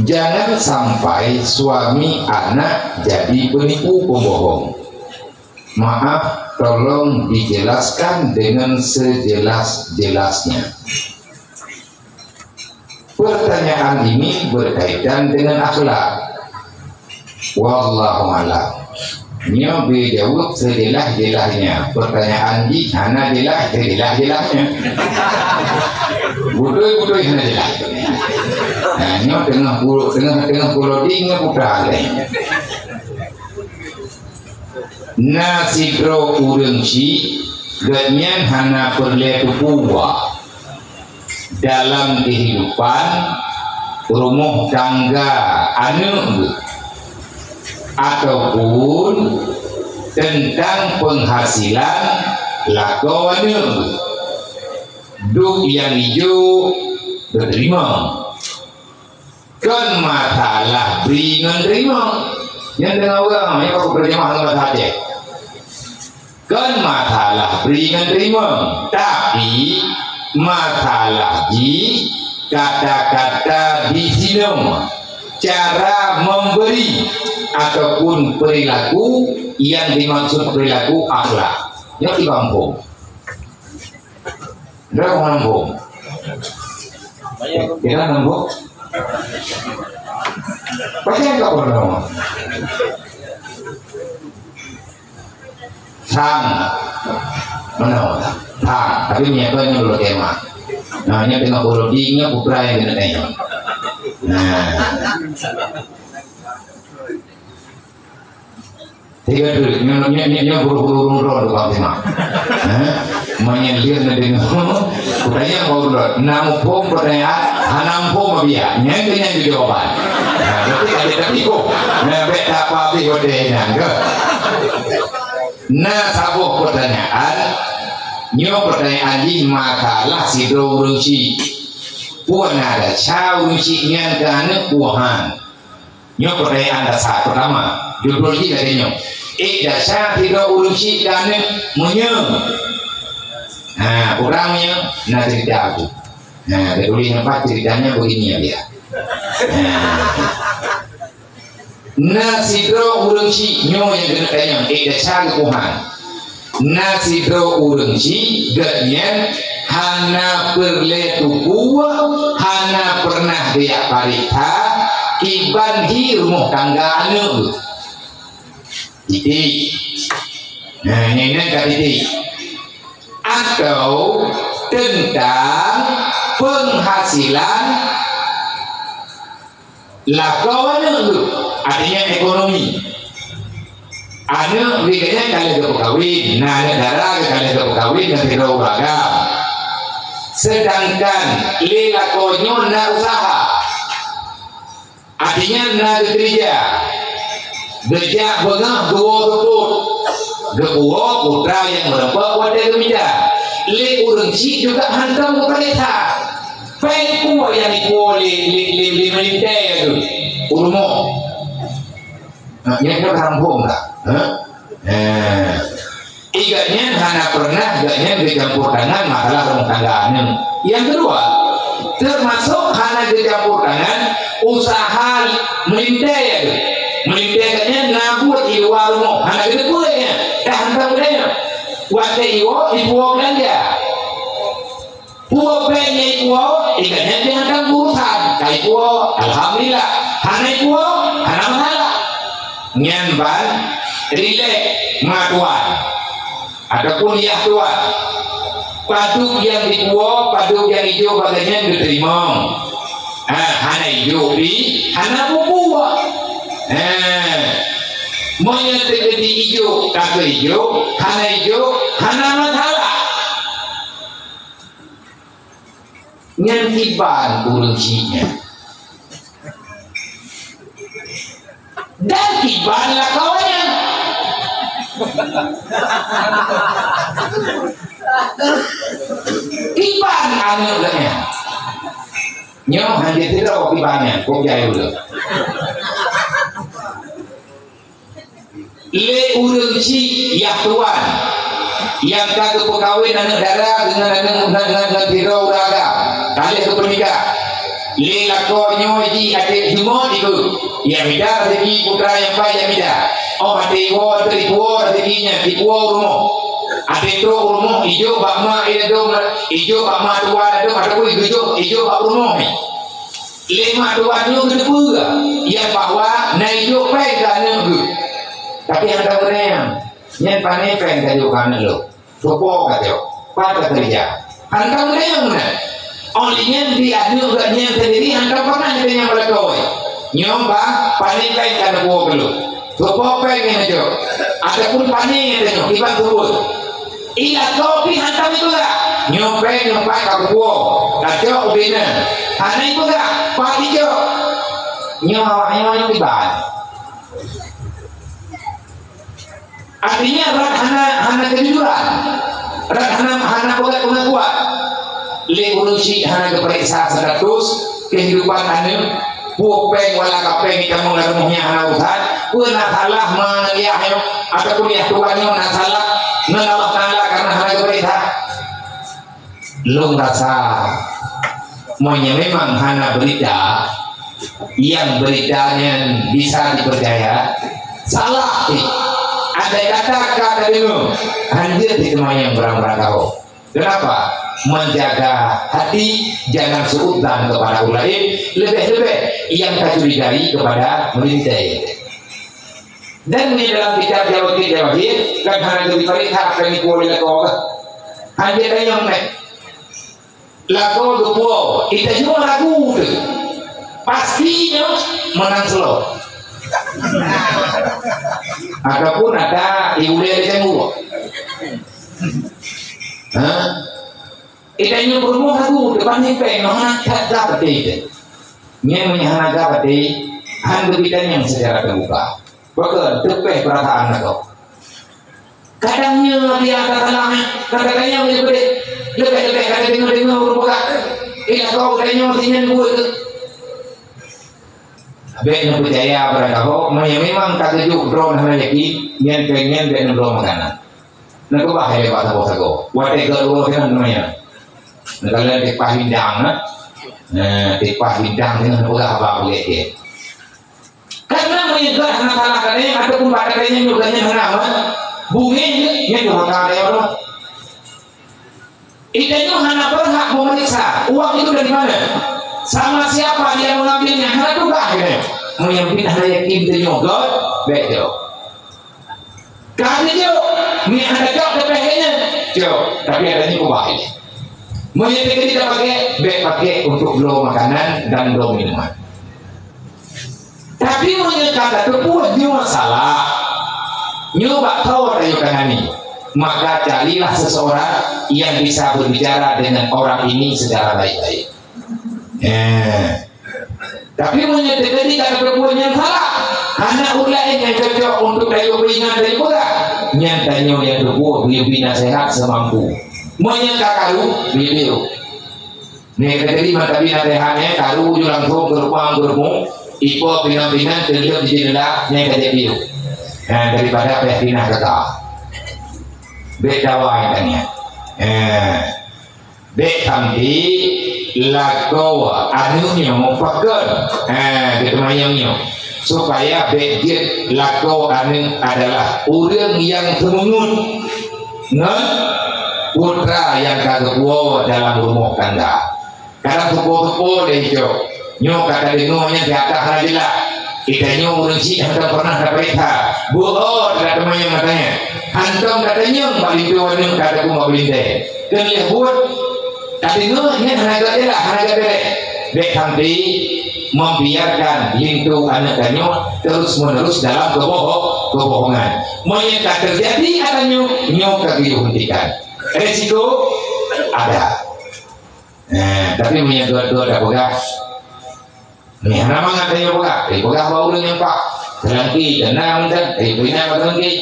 Jangan sampai suami anak jadi penipu, pembohong. Maaf, tolong dijelaskan dengan sejelas-jelasnya. Pertanyaan ini berkaitan dengan akhlak. Wallahu a'lam. Nyoe beu jaweueb sejelas-jelasnya. Pertanyaan jih hana jelas sejelas-jelasnya. Beutôi-beutôi hana jelas. Nah, nyoe teungoh pul-, teungoh, teungoh puloding nyoe putra lé. Na sidroe ureuëng syiek, gobnyan hana peureulée teupeue dalam kehidupan rumoh tangga aneuëk geuh, ataupun teuntang peunghasilan lakoe aneuëk geuh. Duek nyang ijo geuteurimong. Kon masalah bri ngon teurimong. Nyan deungoe ureuëng, nyan aku terjemah ngon bahasa Aceh. Kon masalah bri ngon teurimong, tapi masalah jih kata-kata di sinoe, cara memberi ataupun perilaku yang dimaksud perilaku akhlak. Nyoe tiga empu. Ndak mau nambung. Kita nambung. Pasti enggak pernah nambung. Sang. Mana orang? Sang. Tapi niat kan yang belum tema. Nah, ini tengah bolong dingin, putra yang kena tengok. Nah. Tiga tu, nyoe, nyoe, nyoe, nyoe guru-guru ureuëng droe tu, Bang Tima. Eh? Meunyoe lheueh neudeungoe, kutanyong bak ureuëng droe, na muphom pertanyaan, hana muphom biya. Nyan keuh nyan jawaban. Nah, berarti ada tapi kok. Nah, bèk tak apa habis watèe nyan ke. Na saboh pertanyaan, nyoe pertanyaan jih masalah sidroe ureuëng syiek. Peue na desya ureuëng syiek nyan keu aneuëk, peue han. Nyoe pertanyaan dasar pertama, judul jih lagèe nyoe. Eh, desya sidroe ureuëng syiek keu aneuëk meunyoe. Ha, ureuëng nyoe na cerita tu. Ha, dia tulis nampak ceritanya begini ya dia. Ha. Na sidroe ureuëng syiek nyoe nyang keuneuk tanyong, eh, desya keu Tuhan. Na sidroe ureuëng syiek, gobnyan hana peureulèe tupeue, hana peureunah geujak pareksa kiban jih rumoh tangga aneuëk. Titik. Nah, nyan, nyan ka titik. Atau teuntang peunghasilan lakoe aneuëk tu, artinya ekonomi. Aneuëk geuh nyan ka lheueh geupeukawen, na aneuëk dara geuh ka lheueh geupeukawen ngon sidroe ureuëng agam. Sedangkan lé lakoe nyoe na useuha, artinya na geukeureuja. Geujak beungoh dua seupôt, geupuwoe putra nyang meureumpok watèe geumita. Lé ureuëng syiek juga hantom geupareksa. Péng peue nyang ipuwoe lé, lé, lé, lé meulintèe tu? Ureuëng mo. Nah, nyan ka sambông dah. Hah? Nah. Gobnyan hana peureunah gobnyan geucampur tangan masalah rumah tangga aneuëk. Nyang keudua, teumasok hana geucampur tangan useuha meulintèe tu. Meulintèe gobnyan na buet di luwa rumoh, hana geuteupeue nyan. Dah hantom geutanyoe. Watèe iwoe, ipuwoe beulanja. Peue péng nyang ipuwoe, gobnyan pih hantom urusan. Ka ipuwoe, alhamdulillah. Hana ipuwoe, hana masalah. Nyan ban rilek, ma tuan. Ataupun yah tuan. Padub nyang dipuwoe, padub nyang ijo bak gobnyan geuteurimong. Ha, hana ijo pih, hana peue-peue. Ha. Meunyoe teujadi ijok, ka keu ijok, hana ijok, hana masalah. Nyan kiban ureuëng syiek nyan. Dan kiban lakoe nyan. Kiban aneuëk geuh nyan. Nyoe hana sidroe kiban nyan, kok jai ulôn. Lé ureuëng chik yah tuan nyang ka geupeukawen aneuëk dara deungon aneuëk, deungon, deungon sidroe ureuëng agam, ka lheueh geupeunikah. Lé lakoe nyoe jih até jumôt ibu, nyang mida rezeki putra nyang pai nyang mida. Oh, até iwoe teuh ipuwoe rezeki nyan, ipuwoe u rumoh. Até trok u rumoh, ijok bak mak ladôm, ijok bak mak tuan ladôm, ataupun ijok, ijok bak rumoh nyan. Lé mak tuan nyoe geuteupeue, nyang bahwa na ijok péng keu aneuëk geuh. Tapi hana meunan, nyan pané péng kajok keu aneuëk lôn. Soe po kajok? Pat kakeurija? Hana meunan meunan. Óh lheueh nyan di aneuëk geuh nyan sendiri hana pernah geutanyoe bak lakoe. Nyoe bah pané péng ka neupuwoe keu lôn. Soe po péng nyang neujok? Ataupun pané nyang tanyoe, kiban subut. Ila kopi hantom ipeugah. Nyoe péng nyoe pat ka kupuwoe. Kacok ubena. Hana ipeugah, pat ijok. Nyoe awak nyoe nyang kiban. Artinya, rot hana, hana kejujuran. Rot hana, hana peugah pengakuan. Lé ureuëng syiek hana geupareksa status kehidupan aneuëk, peue péng wala ka péng itamong lam rumoh nyan hana urusan, peue na salah ma yah nyoe, ataupun yah tuan nyoe na salah ngon Allah Taala karena hana geupareksa. Lôn rasa, meunyoe memang hana berita, nyang berita nyan bisa dipercaya, salah pih. Andai kata ka tadeungoe, hanjeuet pih teuma nyang barang-barang tahu. Kenapa? Menjaga hati, jangan suudzan kepada orang lain, lebih-lebih nyang tacurigai kepada meurintah. Dan di dalam kitab Jawahir, Jawahir, kan hana geupareksa apa nyang kuwoe lé lakoe. Hana tanyong meh. Lakoe geupuwoe, ita jua ragu tu. Pasti nyoe meunang seulôt. Ataupun ada ibu dia di canggu. Ha? Ita nyoe peurumoh ragu tu, bani péng, hana that gah baté. Nyan meunyoe hana gah baté, han geubri tanyong secara terbuka. Pakon teupeh peurasaan lakoe. Kadang nyoe dia kata lama, kata tanya lebih, lebih, lebih kata dengar-dengar ureuëng peugah. Eh, lakoe tanya si nyan buet tu. Bék neupeucaya barang kaho, meunyoe memang ka geujok droe hana yakin, nyan péng nyan bék neubloe makanan. Neukeubah lé bak sagoe-sagoe. Watée geuh uroe sinan teuma nyan. Neukalon tipah hindang na. Nah, tipah hindang sinan neupeugah haba beugét-gét. Karena meunyoe geuh hana salah keuneuk ataupun bak keuneuk nyoe geuh nyan hana aman, bungéh nyan durhaka lé Allah. Geutanyoe hana berhak memeriksa uang itu dari mana, sama siapa dia mengambilnya, hana tugaih geutanyoe. Meunyoe hana yakin geutanyoe göt, bék jok. Ka geujok, meunyoe hana jok teupeh geutanyoe, jok, tapi geutanyoe ubah. Meunyoe teukeudi tapakè, bék pakè untuk bloe makanan dan bloe minuman. Tapi meunyoe ka tateupeue nyoe salah, nyoe bak thot ayoe ka na nyoe, maka carilah seseorang yang bisa berbicara dengan orang ini secara baik-baik. Eh. Tapi meunyoe teukeudi ka tateupeue nyan salah, hana ureuëng laén nyang cocok untuk tayue peuingat dan peugah, nyan tanyoe nyang teupeue bri-bri naseuhat seumampu. Meunyoe ka karu, bri-bri. Nyoe ka jadi mata bina T H nyoe, karu ju langsung geureumpang-geureumpung, ipo pinang-pinang teuleuek di jeundela nyoe ka jadi piôh. Nah, daripada payah pinah kaka. Bék dawa nyan. Eh, bék sampai lakoe aneuëk nyoe pakon. Eh, geuteumanyong nyoe. Supaya bék jeuet lakoe aneuëk adalah ureuëng nyang seumeungeut ngon putra nyang ka geupuwoe dalam rumoh tangga. Kadang teupeue-teupeue lé jok. Nyoe ka tadeungoe nyan di ateueh hana jeulaih. Geutanyoe ureuëng syiek hántom pernah tapareksa. Beuo tateumanyong mata nyan. Hántom tatanyong bak linto aneuëk ka tapeugah bak lintée. Keu lheueh buet, tadeungoe nyan hana gét jeulaih, hana gét beuréh. Bék sampai membiarkan linto aneuk tanyoe terus-menerus dalam keboho-, kebohongan. Meunyoe ka teujadi atanyoe, nyoe ka geuyue hentikan. Risiko ada. Eh, tapi meunyoe dua-dua dah peugah, ni hana mangat tanyoe peugah. Eh, peugah bak ureueng nyang pak. Seulangki, tenang, dan, eh, bina bak seulangki.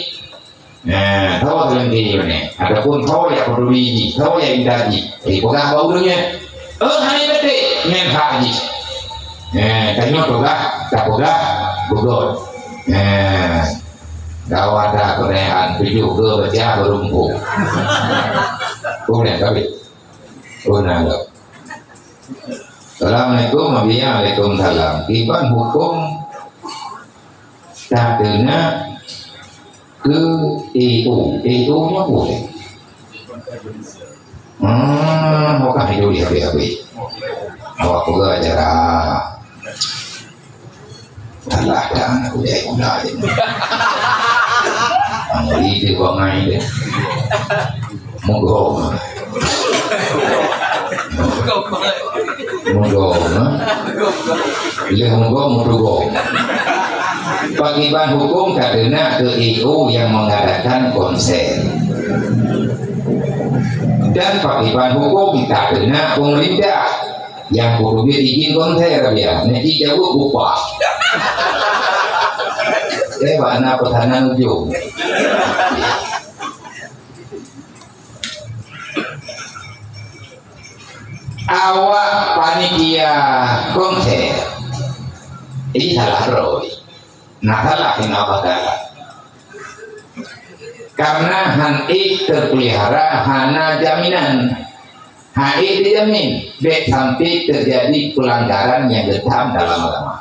Nah, tho seulangki nyoe ni. Ataupun tho nyang peduli jih, tho nyang intat jih. Eh, peugah bak ureueng nyan. Eh, hana beutôi, nyan hak jih. Nah, tanyoe peugah, tapeugah, beugöt. Nah, gawat dah pertanyaan tujuh ke baca berumpu. Kemudian, habis. Oh, nah, lo. Assalamualaikum, Abi. Waalaikumsalam. Kiban huköm tateunak keu E O. E O nyoe peue? Hmm, bukan itu di habéh-habéh. Awak peugah acara. Salah dah aneuk udeb gula je. Aneuk udeb bangai je. Meugo. Meugo, ha? Lheueh meugo, meutugo. Pakriban huköm ka teunak keu E O nyang mengadakan konser. Dan pakriban huköm ka teunak pemerintah nyang peuteubiet izin konser, ya. Nanti jaweueb upah. Eh, bak na peusanan ujong. Awak panitia konser. Ini salah droe. Nah, salah dengan Allah Taala. Karena han ék teupelihara hana jaminan. Han ék dijamin, bék sampai terjadi pelanggaran yang getam dalam agama.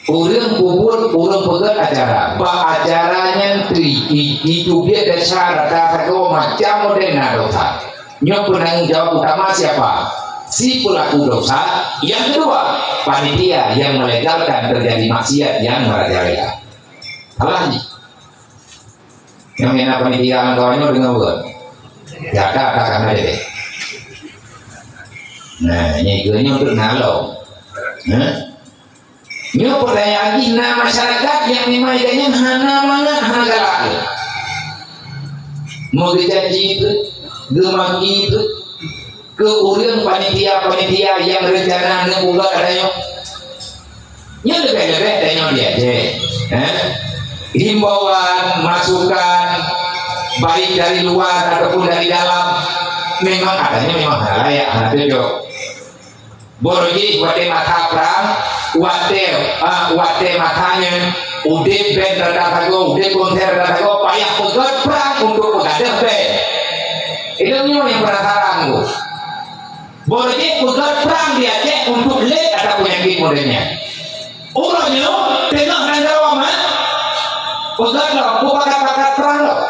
Ureueng peubuet, ureueng peugöt acara. Bak acara nyan teuh, i-, iteubiet desya rata sagoe macam model na dosa. Nyoe peunanggung jawab utama siapa? Si pelaku dosa. Yang kedua, panitia yang melegalkan terjadi maksiat yang merajalela. Salah jih. Nyang na panitia lam kawan nyoe deungoe buet. Jaka ka kana deh. Nah, nyoe keuh nyoe untuk nalong. Hah? Nyoe peutanyaan jih na masyarakat nyang memang idanyan hana mangat, hana galak. Meugeujadi peuet, geumaki peuet, keu ureueng panitia-panitia nyang reuncana neupeugah aranyoe. Nyoe leubeh-leubeh tanyoe di Aceh, eh? Himbauan, masukan, baik dari luar ataupun dari dalam, memang atanyoe memang hana layak, hana cocok. Boh jih watée masa prang, watée, ah, watée masa nyan, udeb band rata sagoe, udeb konser rata sagoe, payah peugöt prang untuk peugadeuh band. Ilôn nyoe nyang penasaran ku. Boh jih peugöt prang di Aceh untuk lé atra peunyakét model nyan. Uroe nyoe teungoh nanggroe mat, peugöt lom, beupakat-pakat prang lom.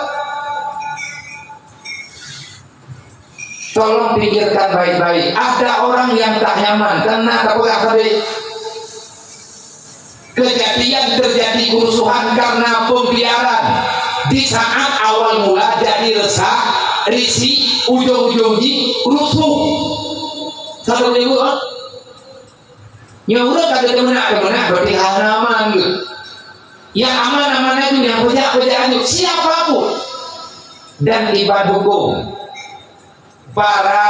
Tolong pikirkan baik-baik. Ada orang yang tak nyaman karena tak peugah sabe. Kejadian terjadi kerusuhan karena pembiaran di saat awal mula jadi resah, risih, ujong-ujong jih rusuh. Satu minggu, ha? Nyoe ureueng ka geuteumenak-teumenak berarti hana aman geuh. Nyang aman-aman laju, nyang peujak-peujak laju, siapa pun. Dan iban huköm, para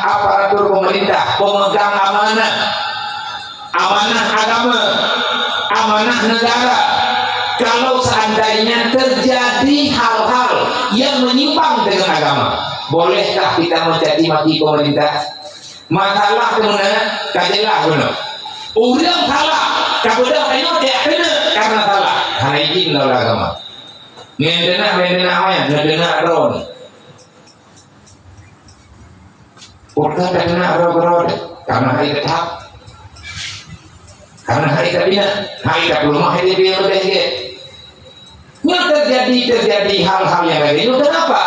aparatur pemerintah, pemegang amanah, amanah agama, amanah negara, kalau seandainya terjadi hal-hal yang menyimpang dengan agama, bolehkah kita mencaci maki pemerintah? Masalah keuneuk ka jeulaih keuneuk. Ureueng salah, ka beudôh tanyoe tajak keuneuk karena salah. Hana izin lé agama. Ngon teunak, ngon teunak awai, ngon teunak droe. Bukan teunak droe-droe, karena hai tetap. Karena hai tabina, hai tapeuleumah, hai tabiet leubeh gét. Nyoe terjadi, terjadi hal-hal yang lagèe nyoe. Kenapa?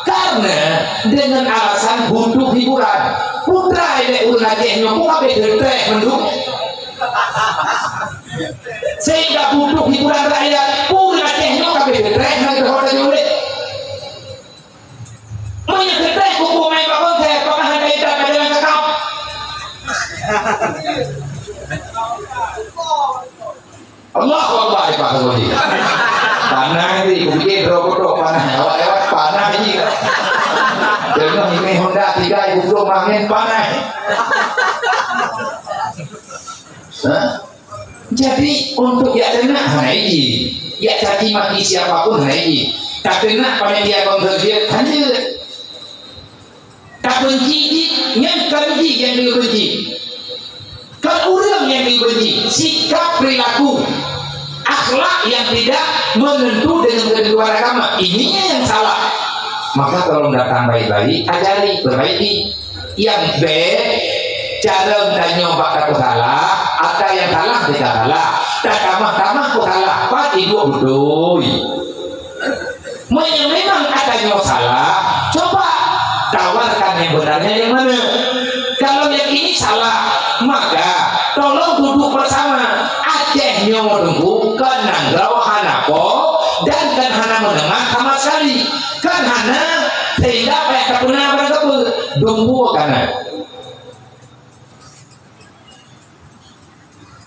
Karena dengan alasan butuh hiburan. Putra ilèe ureueng Aceh nyoe pun habéh geutreh mandum. Sehingga butuh hiburan rakyat. Ureueng Aceh nyoe habéh geutreh mandum. Meunyoe geutreh kuku main bak konser, pernah ada ita ka jalan kakap. Panas ni, kupikir droe-droe panas, awak lewat panas ni. Tengok ini Honda tiga ribu dua puluh makin panas. Hah? Jadi, untuk yak teunak hana izin, yak caci maki siapa pun hana izin. Ka teunak panitia konser dia, hana. Tabenci jih, nyan kon jih nyang geubenci. Kon ureueng nyang geubenci, sikap perilaku, akhlak yang tidak menentu dengan ketentuan agama. Ini yang salah. Maka tolong datang baik-baik, ajari, perbaiki. Nyang bèk, cara tanyoe bak ka salah, ata nyang salah bèk ka salah. Tatamah-tamah ka salah, pat iduek beutôi. Meunyoe memang ata nyoe salah, coba tawarkan yang benarnya yang mana. Kalau yang ini salah, maka tolong duduk bersama. Aceh nyoe teungku kon nanggroe hana po dan kon hana meuneumah sama sekali. Kon hana sehingga payah tapeuna barang sapeue. Dumpeue kana.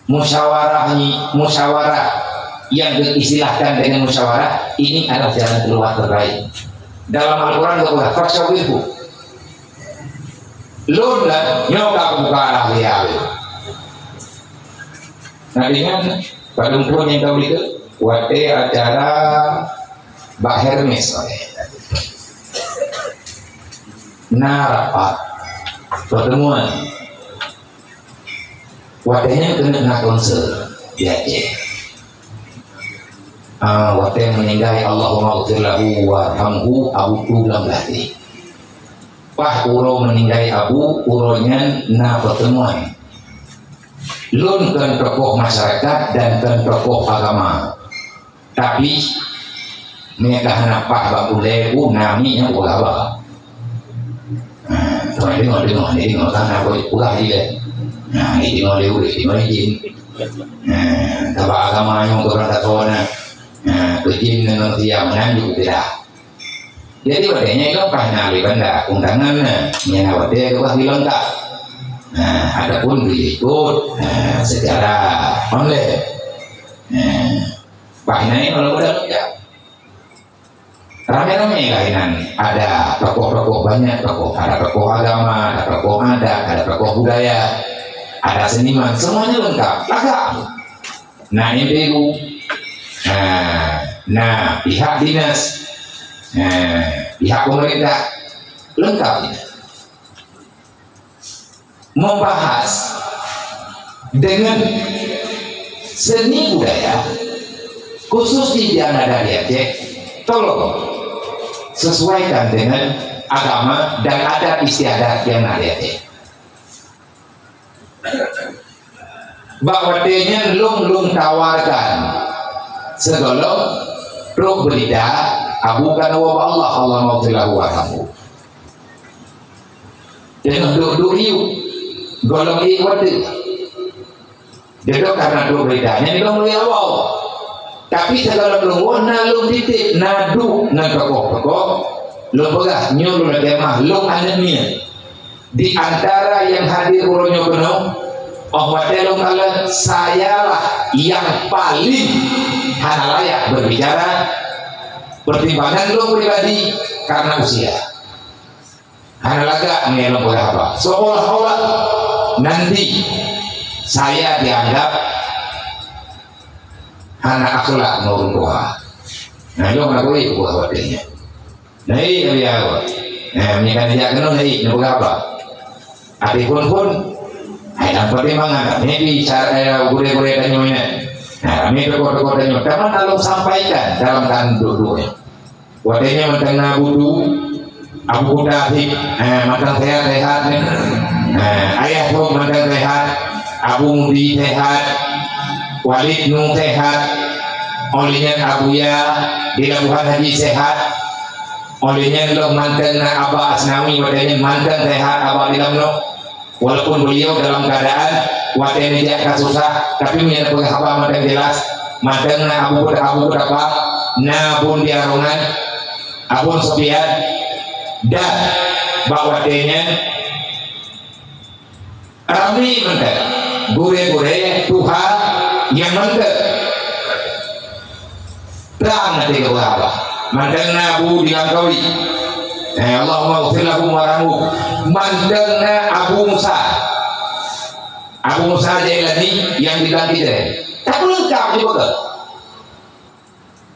Musyawarah ni, musyawarah yang diistilahkan dengan musyawarah, ini adalah jalan keluar terbaik. Dalam Al-Quran geupeugah, "Fasyawirhu." Lôn lah, nyoe ka buka rahasia lé. Nah, dengan padum pun yang kau itu, watèe acara Bak Hermes, na rapat, pertemuan. Watèe nyan keuneuk na konser di Aceh. Ah, watèe meuninggai, Allahumma ghfir lahu warhamhu, Abu Tu Lam Gati. Paih uroe meuninggai Abu, uroe nyan na pertemuan. Lôn kon tokoh masyarakat dan kon tokoh agama. Tapi, meunyoe ka hana paih bak ulèe, uh, namiet nyang peugah haba. Ha, teuma deungoe, deungoe, deungoe, ka hana peugah ilèe. Ha, deungoe lé ureueng, deungoe jin. Ha, tabak agama nyoe keu ureueng takoe na. Ha, keu jin ngon manusia meunan juga beda. Jadi, watèe nyan ilôn paih na lé banda undangan na. Nyan watèe geupeugah ilôn ka. Ha, adapun geuikot, ha, secara online. Ha. Paih na nyoe lôn peugah lôn jak. Ramé-ramé lah inan. Ada tokoh-tokoh, banyak tokoh. Ada tokoh agama, ada tokoh adat, ada tokoh budaya, ada seniman. Semuanya lengkap. Lagak. Na M P U. Nah, na pihak dinas. Nah, pihak pemerintah. Lengkap inan. Membahas dengan seni budaya, khusus di, di adat di Aceh, tolong sesuaikan dengan agama dan adat istiadat yang ada di Aceh. Bak watèe nyan lôn, lôn tawarkan sigohlom trok beurita Abu Kanowo bak Allah, Allahumma ghfir lahu warhamhu. Teungoh duek-duek yub, gohlom ék watèe. Jeuet karena duek beurita nyan lôn lôn awai. Tapi sigohlom lôn woe na lôn titip, na duek ngon tokoh-tokoh, lôn peugah nyoe lôn lakèe meu'ah lôn aneuk miet. Di antara nyang hadir uroe nyoe keunoe, 'oh watèe lôn kalon, sayalah nyang paléng hana layak berbicara, pertimbangan lôn pribadi karena usia. Hana lagak meunyoe lôn peugah haba. Seolah-olah nanti saya dianggap hana akhlak ngon ureueng tuha. Nah, nyoe hana boleh peugah watèe nyan. Nah, iya, iya, apa? Nah, meunyoe ka neujak keunoe, nah, iya, neupeugah haba? Até phon-phon, hai, lam pertimbangan, maybe cara, eh, gurèe-gurèe tanyoe nyan. Nah, ramé tokoh-tokoh tanyoe. Teuma na lôn sampaikan dalam kandong duek nyoe. Watèe nyan mantong na Abu Tu, Abu Kuta Hip, eh, mantong sehat-sehat nyan. Eh, Ayah Thok mantong sehat, Abu Mudi sehat, Walid Nu sehat. Óh lheueh nyan Abuya di Labuhan Haji sehat. Óh lheueh nyan lôn mantong na Aba Asnawi, watèe nyan mantong sehat Aba di Lamno. Walaupun beliau dalam keadaan watèe neujak ka susah, tapi meunyoe neupeugah haba mantong jelas, mantong na Abu Bud-, Abu Budapa, na Bun Diarongan, Abon Sopian, dan bak watèe nyan ramé mantong gurèe-gurèe tuha nyang mantong. Trang até geupeugah. Mantong na Abu di Langkawi. Eh, Allahumma ghfir lahu warhamhu. Mantong na Abu Musa. Abu Musa Jailani nyang di Blang Kidre. Tapi leungkap juga ke?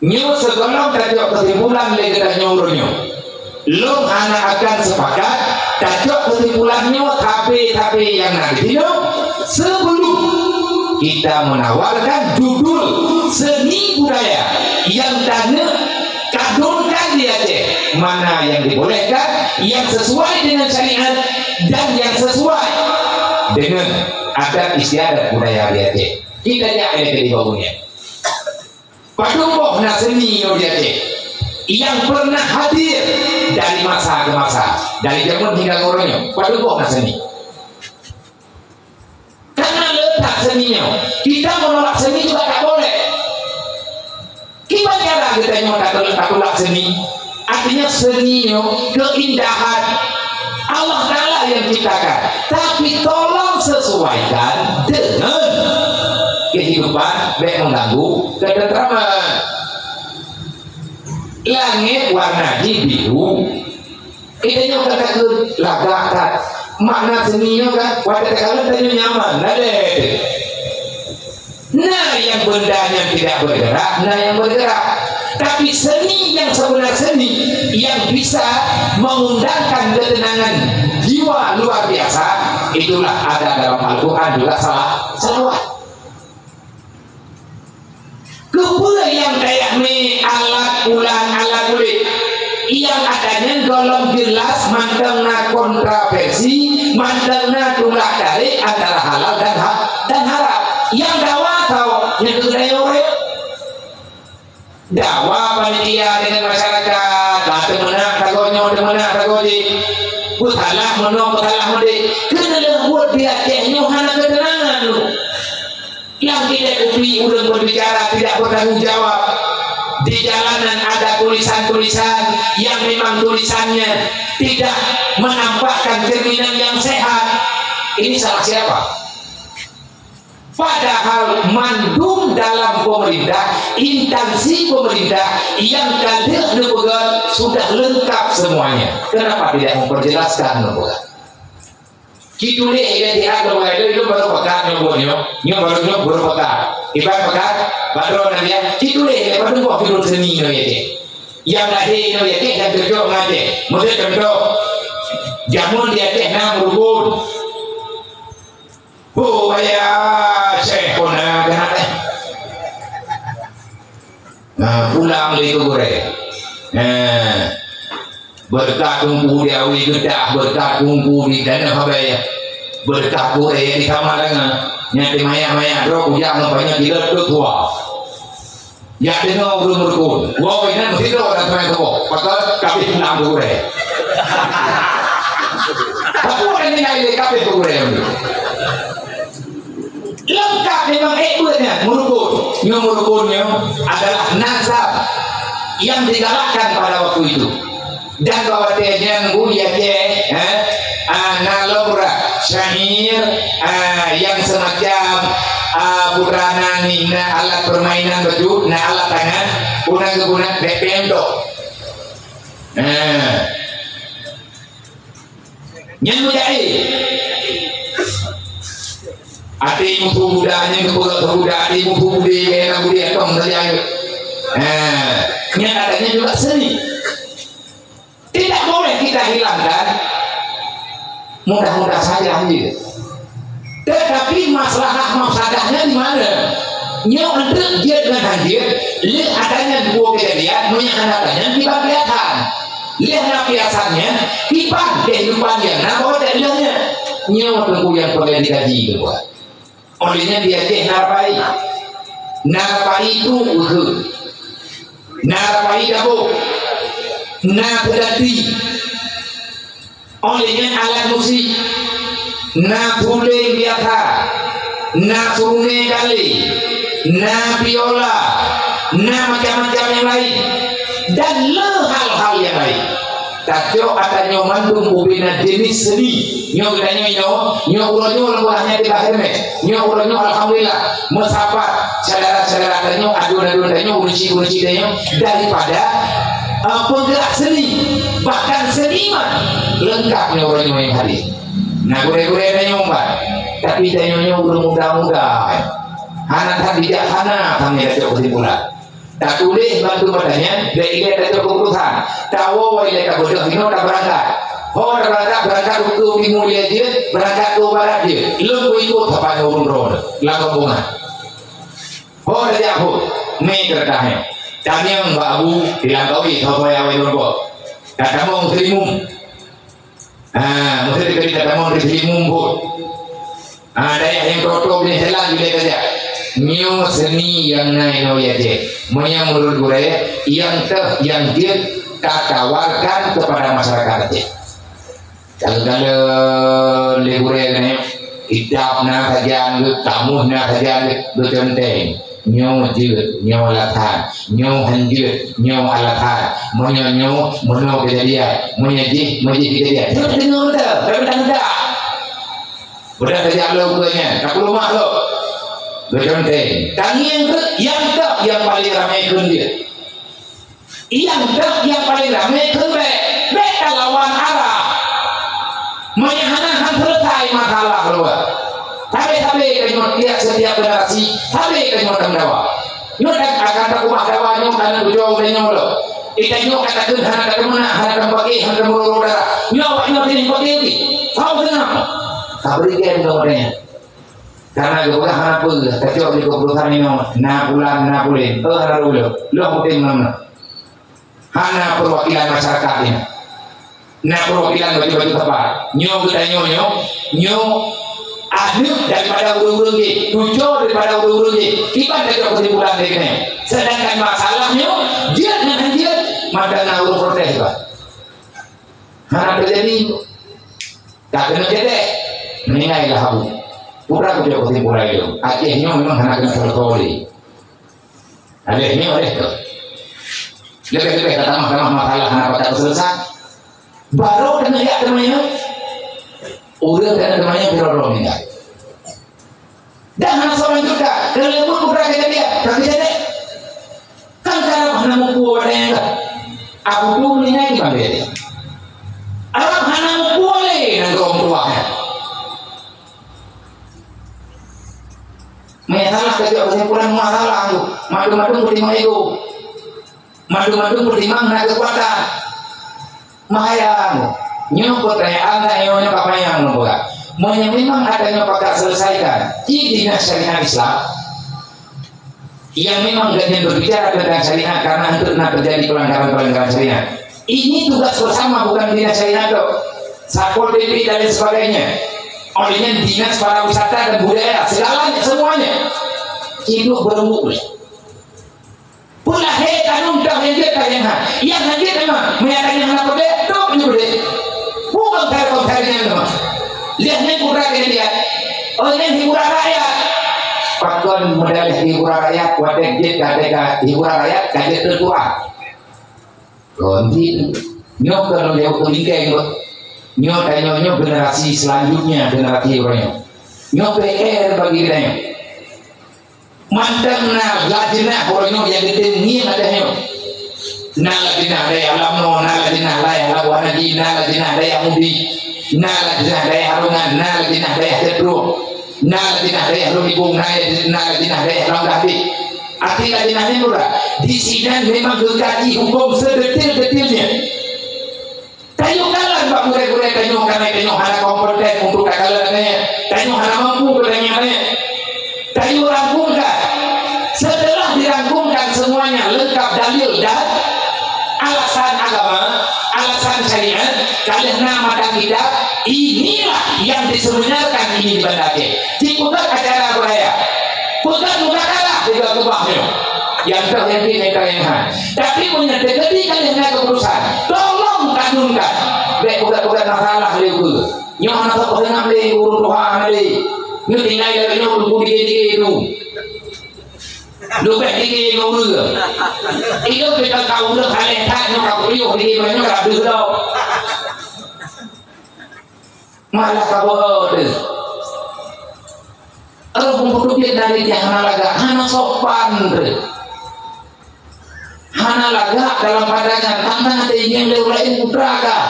Nyoe sigohlom tacok keusimpulan lé geutanyoe uroe nyoe. Lôn hana akan sepakat tacok keusimpulan nyoe tapi-tapi nyang na di sinoe, sebelum kita menawarkan judul seni budaya yang taneuk kadunkan di Aceh, mana yang dibolehkan, yang sesuai dengan syariat, dan yang sesuai dengan adat istiadat budaya di Aceh. Kita jak lé di bawah ni. Padum boh na seni nyoe di Aceh nyang pernah hadir dari masa ke masa, dari zaman hingga uroe nyoe? Padum boh na seni? Karena letak seni nyoe, kita menolak seni juga tak boleh. Kiban cara kita nyoe tak, tak tolak seni? Artinya seni nyoe keindahan Allah Ta'ala yang ciptakan. Tapi tolong sesuaikan dengan kehidupan, bèk mengganggu ketentraman. Langèt warna jih biru. Kita nyoe kata ke lagak that. Makna seni nyoe kan, watèe takalon tanyoe nyaman, ladèe. Na nyang benda nyang tidak bergerak, na nyang bergerak. Tapi seni yang sebenar seni yang bisa mengundangkan ketenangan jiwa luar biasa, itulah ada dalam Al-Quran juga salah, salawat. Keupeue nyang tajak mé alat pulan, alat kulét? Nyang atanyan gohlom jeulaih mantong na kontroversi, mantong na tulak tarék antara halal dan ha-, dan haram. Nyang dawa tau, nyang keuneuk rayeuk. Dawa panitia dengan masyarakat, bah teumeunak sagoe nyoe, teumeunak sagoe jih. Peusalah meunoe, peusalah meudéh. Keuneuk lheueh buet di Aceh nyoe hana keuteunangan. Nyang tidak diberi ureuëng berbicara tidak bertanggung jawab. Di jalanan ada tulisan-tulisan yang memang tulisannya tidak menampakkan cerminan yang sehat. Ini salah siapa? Padahal mandum dalam pemerintah, instansi pemerintah yang ka lheueh neupeugah sudah lengkap semuanya. Kenapa tidak memperjelaskan neupeugah? Ci tuléh ilée siat lôn baru pakat nyoe buet nyoe, nyoe baru nyoe baru pakat. Iban pakat, padum na biasa, ci tuléh ilée padum boh judul seni nyoe ya cék. Nyang lahé nyoe ya cék nyang cocok ngon Aceh. Meuseu contoh, jameun di Aceh na meurukon. Ho baya Syekh kona keunan eh. Nah, pulang lé keu gurée. Nah, beureukat Teungku di Awi Geudah, beureukat Teungku di Danau Habéh, beureukat gurée di Samalanga. Nyang di mayak-mayak droe kujak ngon panyang di leuet tuha. Jak deungoe ureuëng meurukon. Woe inan meusidroe dan teumé saboh. Pakon kabeh pulang keu gurée. Pakon dan nilai lé kabeh keu gurée. Lengkap memang ék buet nyan, meurukon. Nyoe meurukon nyoe adalah nazam yang digalakkan pada waktu itu. Dan bak watée nyan, Bu, ya, cék, eh, ah, na lom rah syair, ah, yang semacam, ah, putra na ni, na alat permainan beutôi, na alat tangan, guna-guna bek pem tu. Nah. Nyan mujai. Até muphom budak nyan keupeugah keu budak, até muphom budé, kaya na budé atong saja. Nah, nyan adanya juga seni. Tidak boleh kita hilangkan. Mudah-mudah saja hadir. Tetapi masalah mafsadahnya di mana? Nyoe untuk jeuet ngon hanjeuet, lheueh adanya dua kejadian, meunyoe hana adanya kiban piasan. Lheueh na piasannya, kiban kehidupan nyang na bahwa tak lheuehnya. Nyoe teungku nyang peureulée dikaji keudua. Oleh nyan di Aceh na rapai. Na rapai itu ukeue. Na rapai daboh. Na peudati. Oleh nyan alat musik. Na suléng biasa. Na surunée galé. Na biola. Na macam-macam nyang laén. Dan le hal-hal nyang laén. Tacok ata nyoe mandum ubena jeunèh seni. Nyoe geutanyoe nyoe, nyoe uroe nyoe lôn bahas nyan di Bahr Meh. Nyoe uroe nyoe alhamdulillah meusapat Syedara-syedara tanyoe, aduen-aduen tanyoe, ureueng chik-ureueng chik tanyoe daripada, eh, peugrak seni, bahkan seniman lengkap nyoe uroe nyoe nyang hadir. Na gurée-gurée tanyoe ban, tapi tanyoe nyoe ureueng muda-muda, hana that bijaksana, tanyoe tacok keusimpulan. Tatuléh bantu mata nyan, bèk ilèe tacok keuputusan. Tawoe ilèe tabeudôh inoe tabeurangkat. Ho tabeurangkat, beurangkat ukeue timu ilèe jeuet, beurangkat keu barat jeuet. Lôn peuikot sapat ngon ureueng droeneuh lam rombongan. Ho tajak phon, mé keureutah nyoe. Tanyong bak Abu di Langkawi, soe-soe nyang awai lôn po. Tatamong Seulimum. Ha, meusti dikeue tatamong di Seulimum phon. Ha, dayah nyang troto beunéh jalan judée tajak. Nyoe seni nyang na inoe di Aceh. Meunyoe meunurot gurée, nyang teuh nyang jeuet tatawarkan kepada masyarakat Aceh. Kalon-kalon lé gurée keunoe, idap na sajan geuh, tamuih na sajan geuh, geucönteng. Nyoe jeuet, nyoe alasan. Nyoe han jeuet, nyoe alasan. Meunyoe nyoe, meunoe keujadian. Meunyoe jih, meujih keujadian. Nyoe deungoe teuh, tapi tan dak. Udah tajak lom keu nyan, ka peuleumah lom. Geucönteng. Tangieng keuh, nyang teuh nyang paleng ramé kheun jeuet. Nyang teuh nyang paleng ramé kheun bèk, bèk talawan arah. Meunyoe hana, han seuleusai masalah luwa. Sabe-sabe tanyoe tiep, setiap generasi, sabe tanyoe tameudawa. Nyoe tan akan takeubah dawa nyoe kana tujoe tanyoe lom. Di tanyoe ka takheun hana tateumeunak, hana tameupakè, hana tameuroro darah. Nyoe awak nyoe sini pakè pih. Hau seunang. Ka bri gen keu watèe nyan. Karena geupeugah hana peue, tacok di keuputusan inoe, na pulan, na pulen. Oh, hana lôn, lôn puténg meunan. Hana perwakilan masyarakat ini. Na perwakilan baju-baju tepat. Nyoe geutanyoe nyoe, nyoe aneuk daripada ureueng-ureueng jih, cucoe daripada ureueng-ureueng jih. Kiban tacok keusimpulan lé keunoe. Sedangkan masalah nyoe, jeuet ngon han jeuet, mantong na ureueng protes, bah. Hana teujadi. Ka keuneuk jadeh. Meuninggai lah Abu. Peue kujok keusimpulan lé lôn. Aceh nyoe memang hana keuneuk seuleusoe lé. Aléh nyoe, aléh keuh. Leubeh-leubeh ka tamah-tamah masalah hana pakat teuseuleusoe. Barô keuneuk jak teumanyong. Ureueng keuneuk teumanyong sidroe-droe meuninggai. Dan hana soe lanjut ka, keu lheueh buet peugah keu jadeh, ka keu jadeh. Kan karab hana muphom watèe nyan ka. Abu tu meuninggai di Banda Aceh. Arab hana muphom lé nanggroe meutuwah nyan. Masalah keu jaweueb keusimpulan masalah tu. Mandum-mandum peutimang ego. Mandum-mandum peutimang na keukuatan. Bahaya nyoe. Nyoe peutanyaan na nyoe, nyoe ka panyang nyoe peugah. Meunyoe memang ata nyoe pakat selesaikan, di dinas syariat Islam, yang memang gobnyan berbicara tentang syariat karena untuk na terjadi pelanggaran-pelanggaran syariat. Ini tugas bersama, bukan dinas syariat tu. Satpol P P dan lain sebagainya. Olehnya dinas pariwisata dan budaya, segalanya, semuanya. Hidup berembuk. Peulahé tanun teuh nyang jeuet ka nyang han. Nyang han jeuet teuma, meunyo tanyoe hana peudeh, trok nyoe peudeh. Bukan konsep-konsep nyan teuma. Liah nyan putra keuneuk lihat. Oh, nyan hiburan rakyat. Pakon meudaleh hiburan rakyat, watèe jeuet ka teuka hiburan rakyat, ka jeuet teutuah. Konti. Nyoe keunoe jaweueb keu bingkeng, Bos. Nyoe tanyoe nyoe generasi selanjutnya, generasi uroe nyoe. Nyoe P R bagi geutanyoe. Mantong na lajnah uroe nyoe nyang geutem ngieng ateueh nyoe. Na lajnah dayah Lamno, na lajnah dayah Labuhan Haji, na lajnah dayah Mudi, na lajnah dayah Harungan, na lajnah dayah Teutrueng, na lajnah dayah Lhok Ibong, na, na lajnah dayah Lam Gah Deh. Arti lajnah nyan peue? Di sinan memang geukaji hukôm sedetil-detilnya. Tanyoe kalon bak gurèe-gurèe tanyoe, kareuna tanyoe hana kompeten untuk takalon nyan. Tanyoe hana mampu keu tanyoe nyan. Tanyoe rangkumkan. Setelah dirangkumkan semuanya lengkap dalil dan alasan agama, alasan syariat, ka lheueh na matan kitab, inilah yang disebenarkan ini di Banda Aceh. Jipeugöt acara beuraya. Peugöt muzakalah, tiga keubah nyoe. Nyang teuh nyang pih, nyang teuh nyang han. Tapi meunyoe teukeudi ka lheueh na keuputusan, tolong kanunkan. Bèk peugöt-peugöt masalah lé ukeue. Nyoe hana soe peuingat lé ureueng tuha hana lé. Nyoe tinggai lagèe nyoe teungku dige-dige tu. Leubeh dige ngon ureueng. Ilôn pih ka ureueng haleh that nyoe ka peuyôh dige nyoe ka deuh lom. Malah ka beuhe teuh. Kalau peutubiet dari dia hana lagak, hana sopan deh. Hana lagak dalam pandangan, tanpa ada ingin lewat lain putra kah.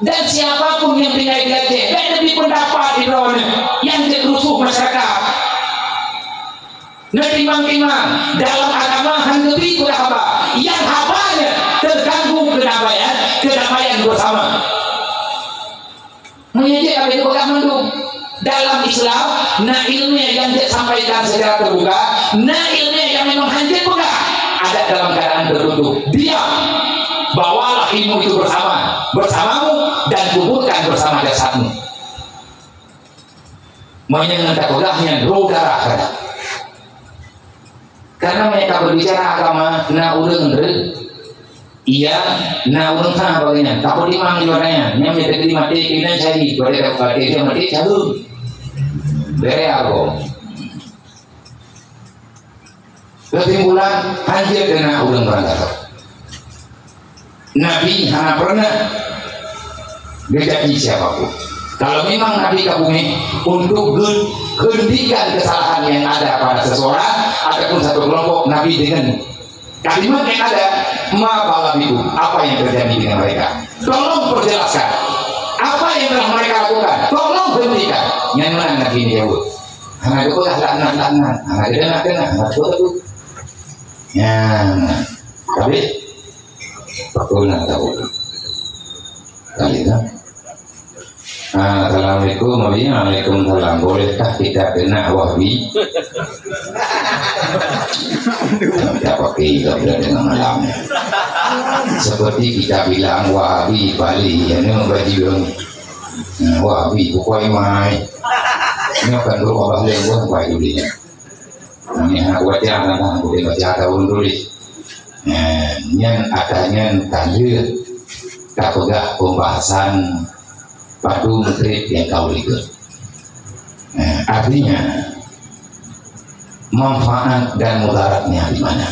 Dan siapapun yang tinggal di Aceh, dan lebih pendapat di bawahnya, yang jadi rusuh masyarakat. Nah, timbang-timbang, dalam agama hana geubri keu haba. Yang habanya terganggu kedamaian, kedamaian bersama. Meunyoe jeuet ka lheueh peugah mandum. Dalam Islam, na ilmiah yang jeuet sampaikan secara terbuka, na ilmiah yang memang hana jeuet peugah. Adat dalam keadaan tertutup. Diam. Bawalah ilmu itu bersama, bersamamu dan kuburkan bersama jasadmu. Meunyoe ngon tapeugah nyan droe darah kada. Karena mereka berbicara agama, na ureuëng re, iya, na ureuëng ha bagian. Tapi di mana juga nyan, nyam dia tadi mati, kena cari, pada dapat dia mati, cari. Bere aku. Kesimpulan, hana jeuet keu na ureuëng barangkasoe. Nabi hana pernah geujanji siapa pun. Kalau memang Nabi ka beungéh untuk geu-, hentikan kesalahan yang ada pada seseorang ataupun satu kelompok, Nabi dengan kalimat yang ada, "Ma bala bikum," apa yang terjadi dengan mereka? Tolong perjelaskan. Apa yang telah mereka lakukan? Tolong hentikan. Nyan meunan Nabi jaweueb. Hana geupeugah laknat-laknat. Hana geudeungoe-deungoe. Hana geupeugah. Nyan. Habis? Pakon na tahu. Kali dah. Ah, assalamualaikum, Abi. Waalaikumsalam. Bolehkah kita kena Wahabi? Tak pakai kalau dah tengah malam. Seperti kita bilang Wahabi Bali, ya, ni baju yang, hmm, Wahabi, bukan mai. Ini akan berubah lagi, bukan mai dulu. Nyan hana kubaca, hana kubaca, hana kubaca, hana kubaca. Eh, nyan ata nyan ka lheueh tapeugah pembahasan padum treb nyang ka u likot. Eh, artinya, manfaat dan mudaratnya di mana?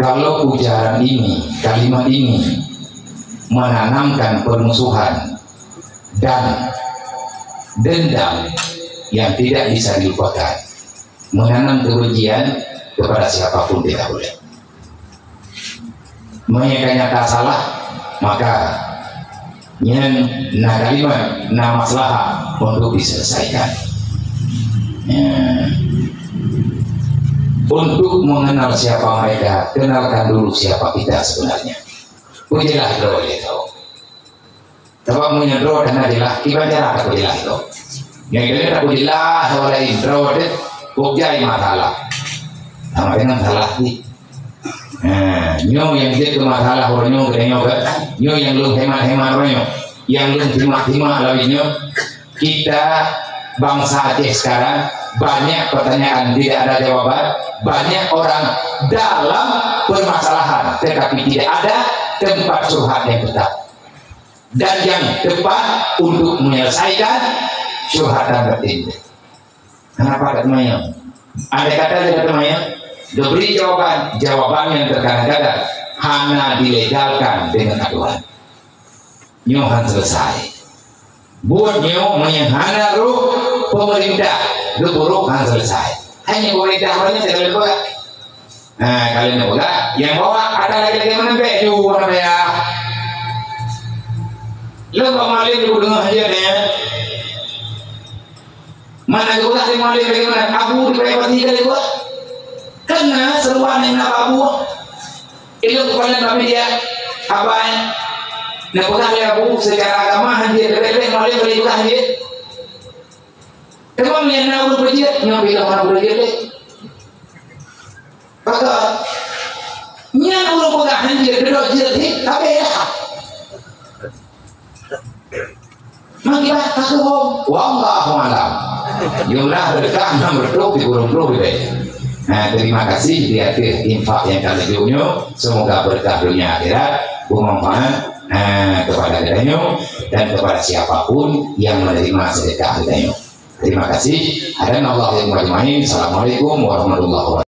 Kalau ucapan ini, kalimat ini menanamkan permusuhan dan dendam yang tidak bisa dilupakan, menanam kebencian kepada siapapun tidak boleh. Meunyoe ka nyata salah, maka nyan na kalimat, na maslahah untuk diselesaikan. Ya. Untuk mengenal siapa mereka, kenalkan dulu siapa kita sebenarnya. Peujeulaih droe lé kau. Sabab meunyoe droe hana jeulaih, kiban cara tapeujeulaih droe. Nyang keuneuk tapeujeulaih droe laén, droe teuh, kok jai masalah. Sama dengan salah ni. Ha, nyoe nyang jeuet keu masalah uroe nyoe keu tanyoe kan. Nyoe nyang lôn hemat-hemat uroe nyoe. Nyang lôn simak-simak lawét nyoe. Kita bangsa Aceh sekarang banyak pertanyaan tidak ada jawaban, banyak orang dalam permasalahan tetapi tidak ada tempat curhat yang tetap. Dan yang tepat untuk menyelesaikan curhatan batin. Kenapa tak temayang? Andai kata dia temayang, diberi jawaban, jawaban yang terkadang-kadang hana dilegalkan dengan aturan. Nyoe han selesai. Buet nyoe meunyoe hana roh pemerintah, geuburuk han selesai. Hanya pemerintah banyak tidak boleh buat. Nah, kalau nak buka, yang bawa ada lagi-lagi menempel di rumah saya. Lepas malam ibu dengar aja deh. Mana geupeugah lé malém bagaimana? Abu dibayar pasti kali buat. Kena seruan yang nak abu. Ilmu kepala Nabi dia, abai. Nak peugah lé abu secara agama hanya lebih-lebih malém boleh peugah dia. Teuma yang nak urut peujeuet, nyoe bila urut peujeuet lé. Maka nyan ureuëng peugah hanjeuet, dudoe jeuet hé, tapi ya. Maka takeuhom, wallahu a'lam. Jumlah berkah enam ratus tiga puluh ribu. Nah, terima kasih di atas infak yang kami junjung. Semoga berkah dunia akhirat, bermanfaat, nah, kepada kita dan kepada siapapun yang menerima sedekah kita. Terima kasih. Hadanallahu wa iyyakum ajmain. Assalamualaikum warahmatullahi wabarakatuh.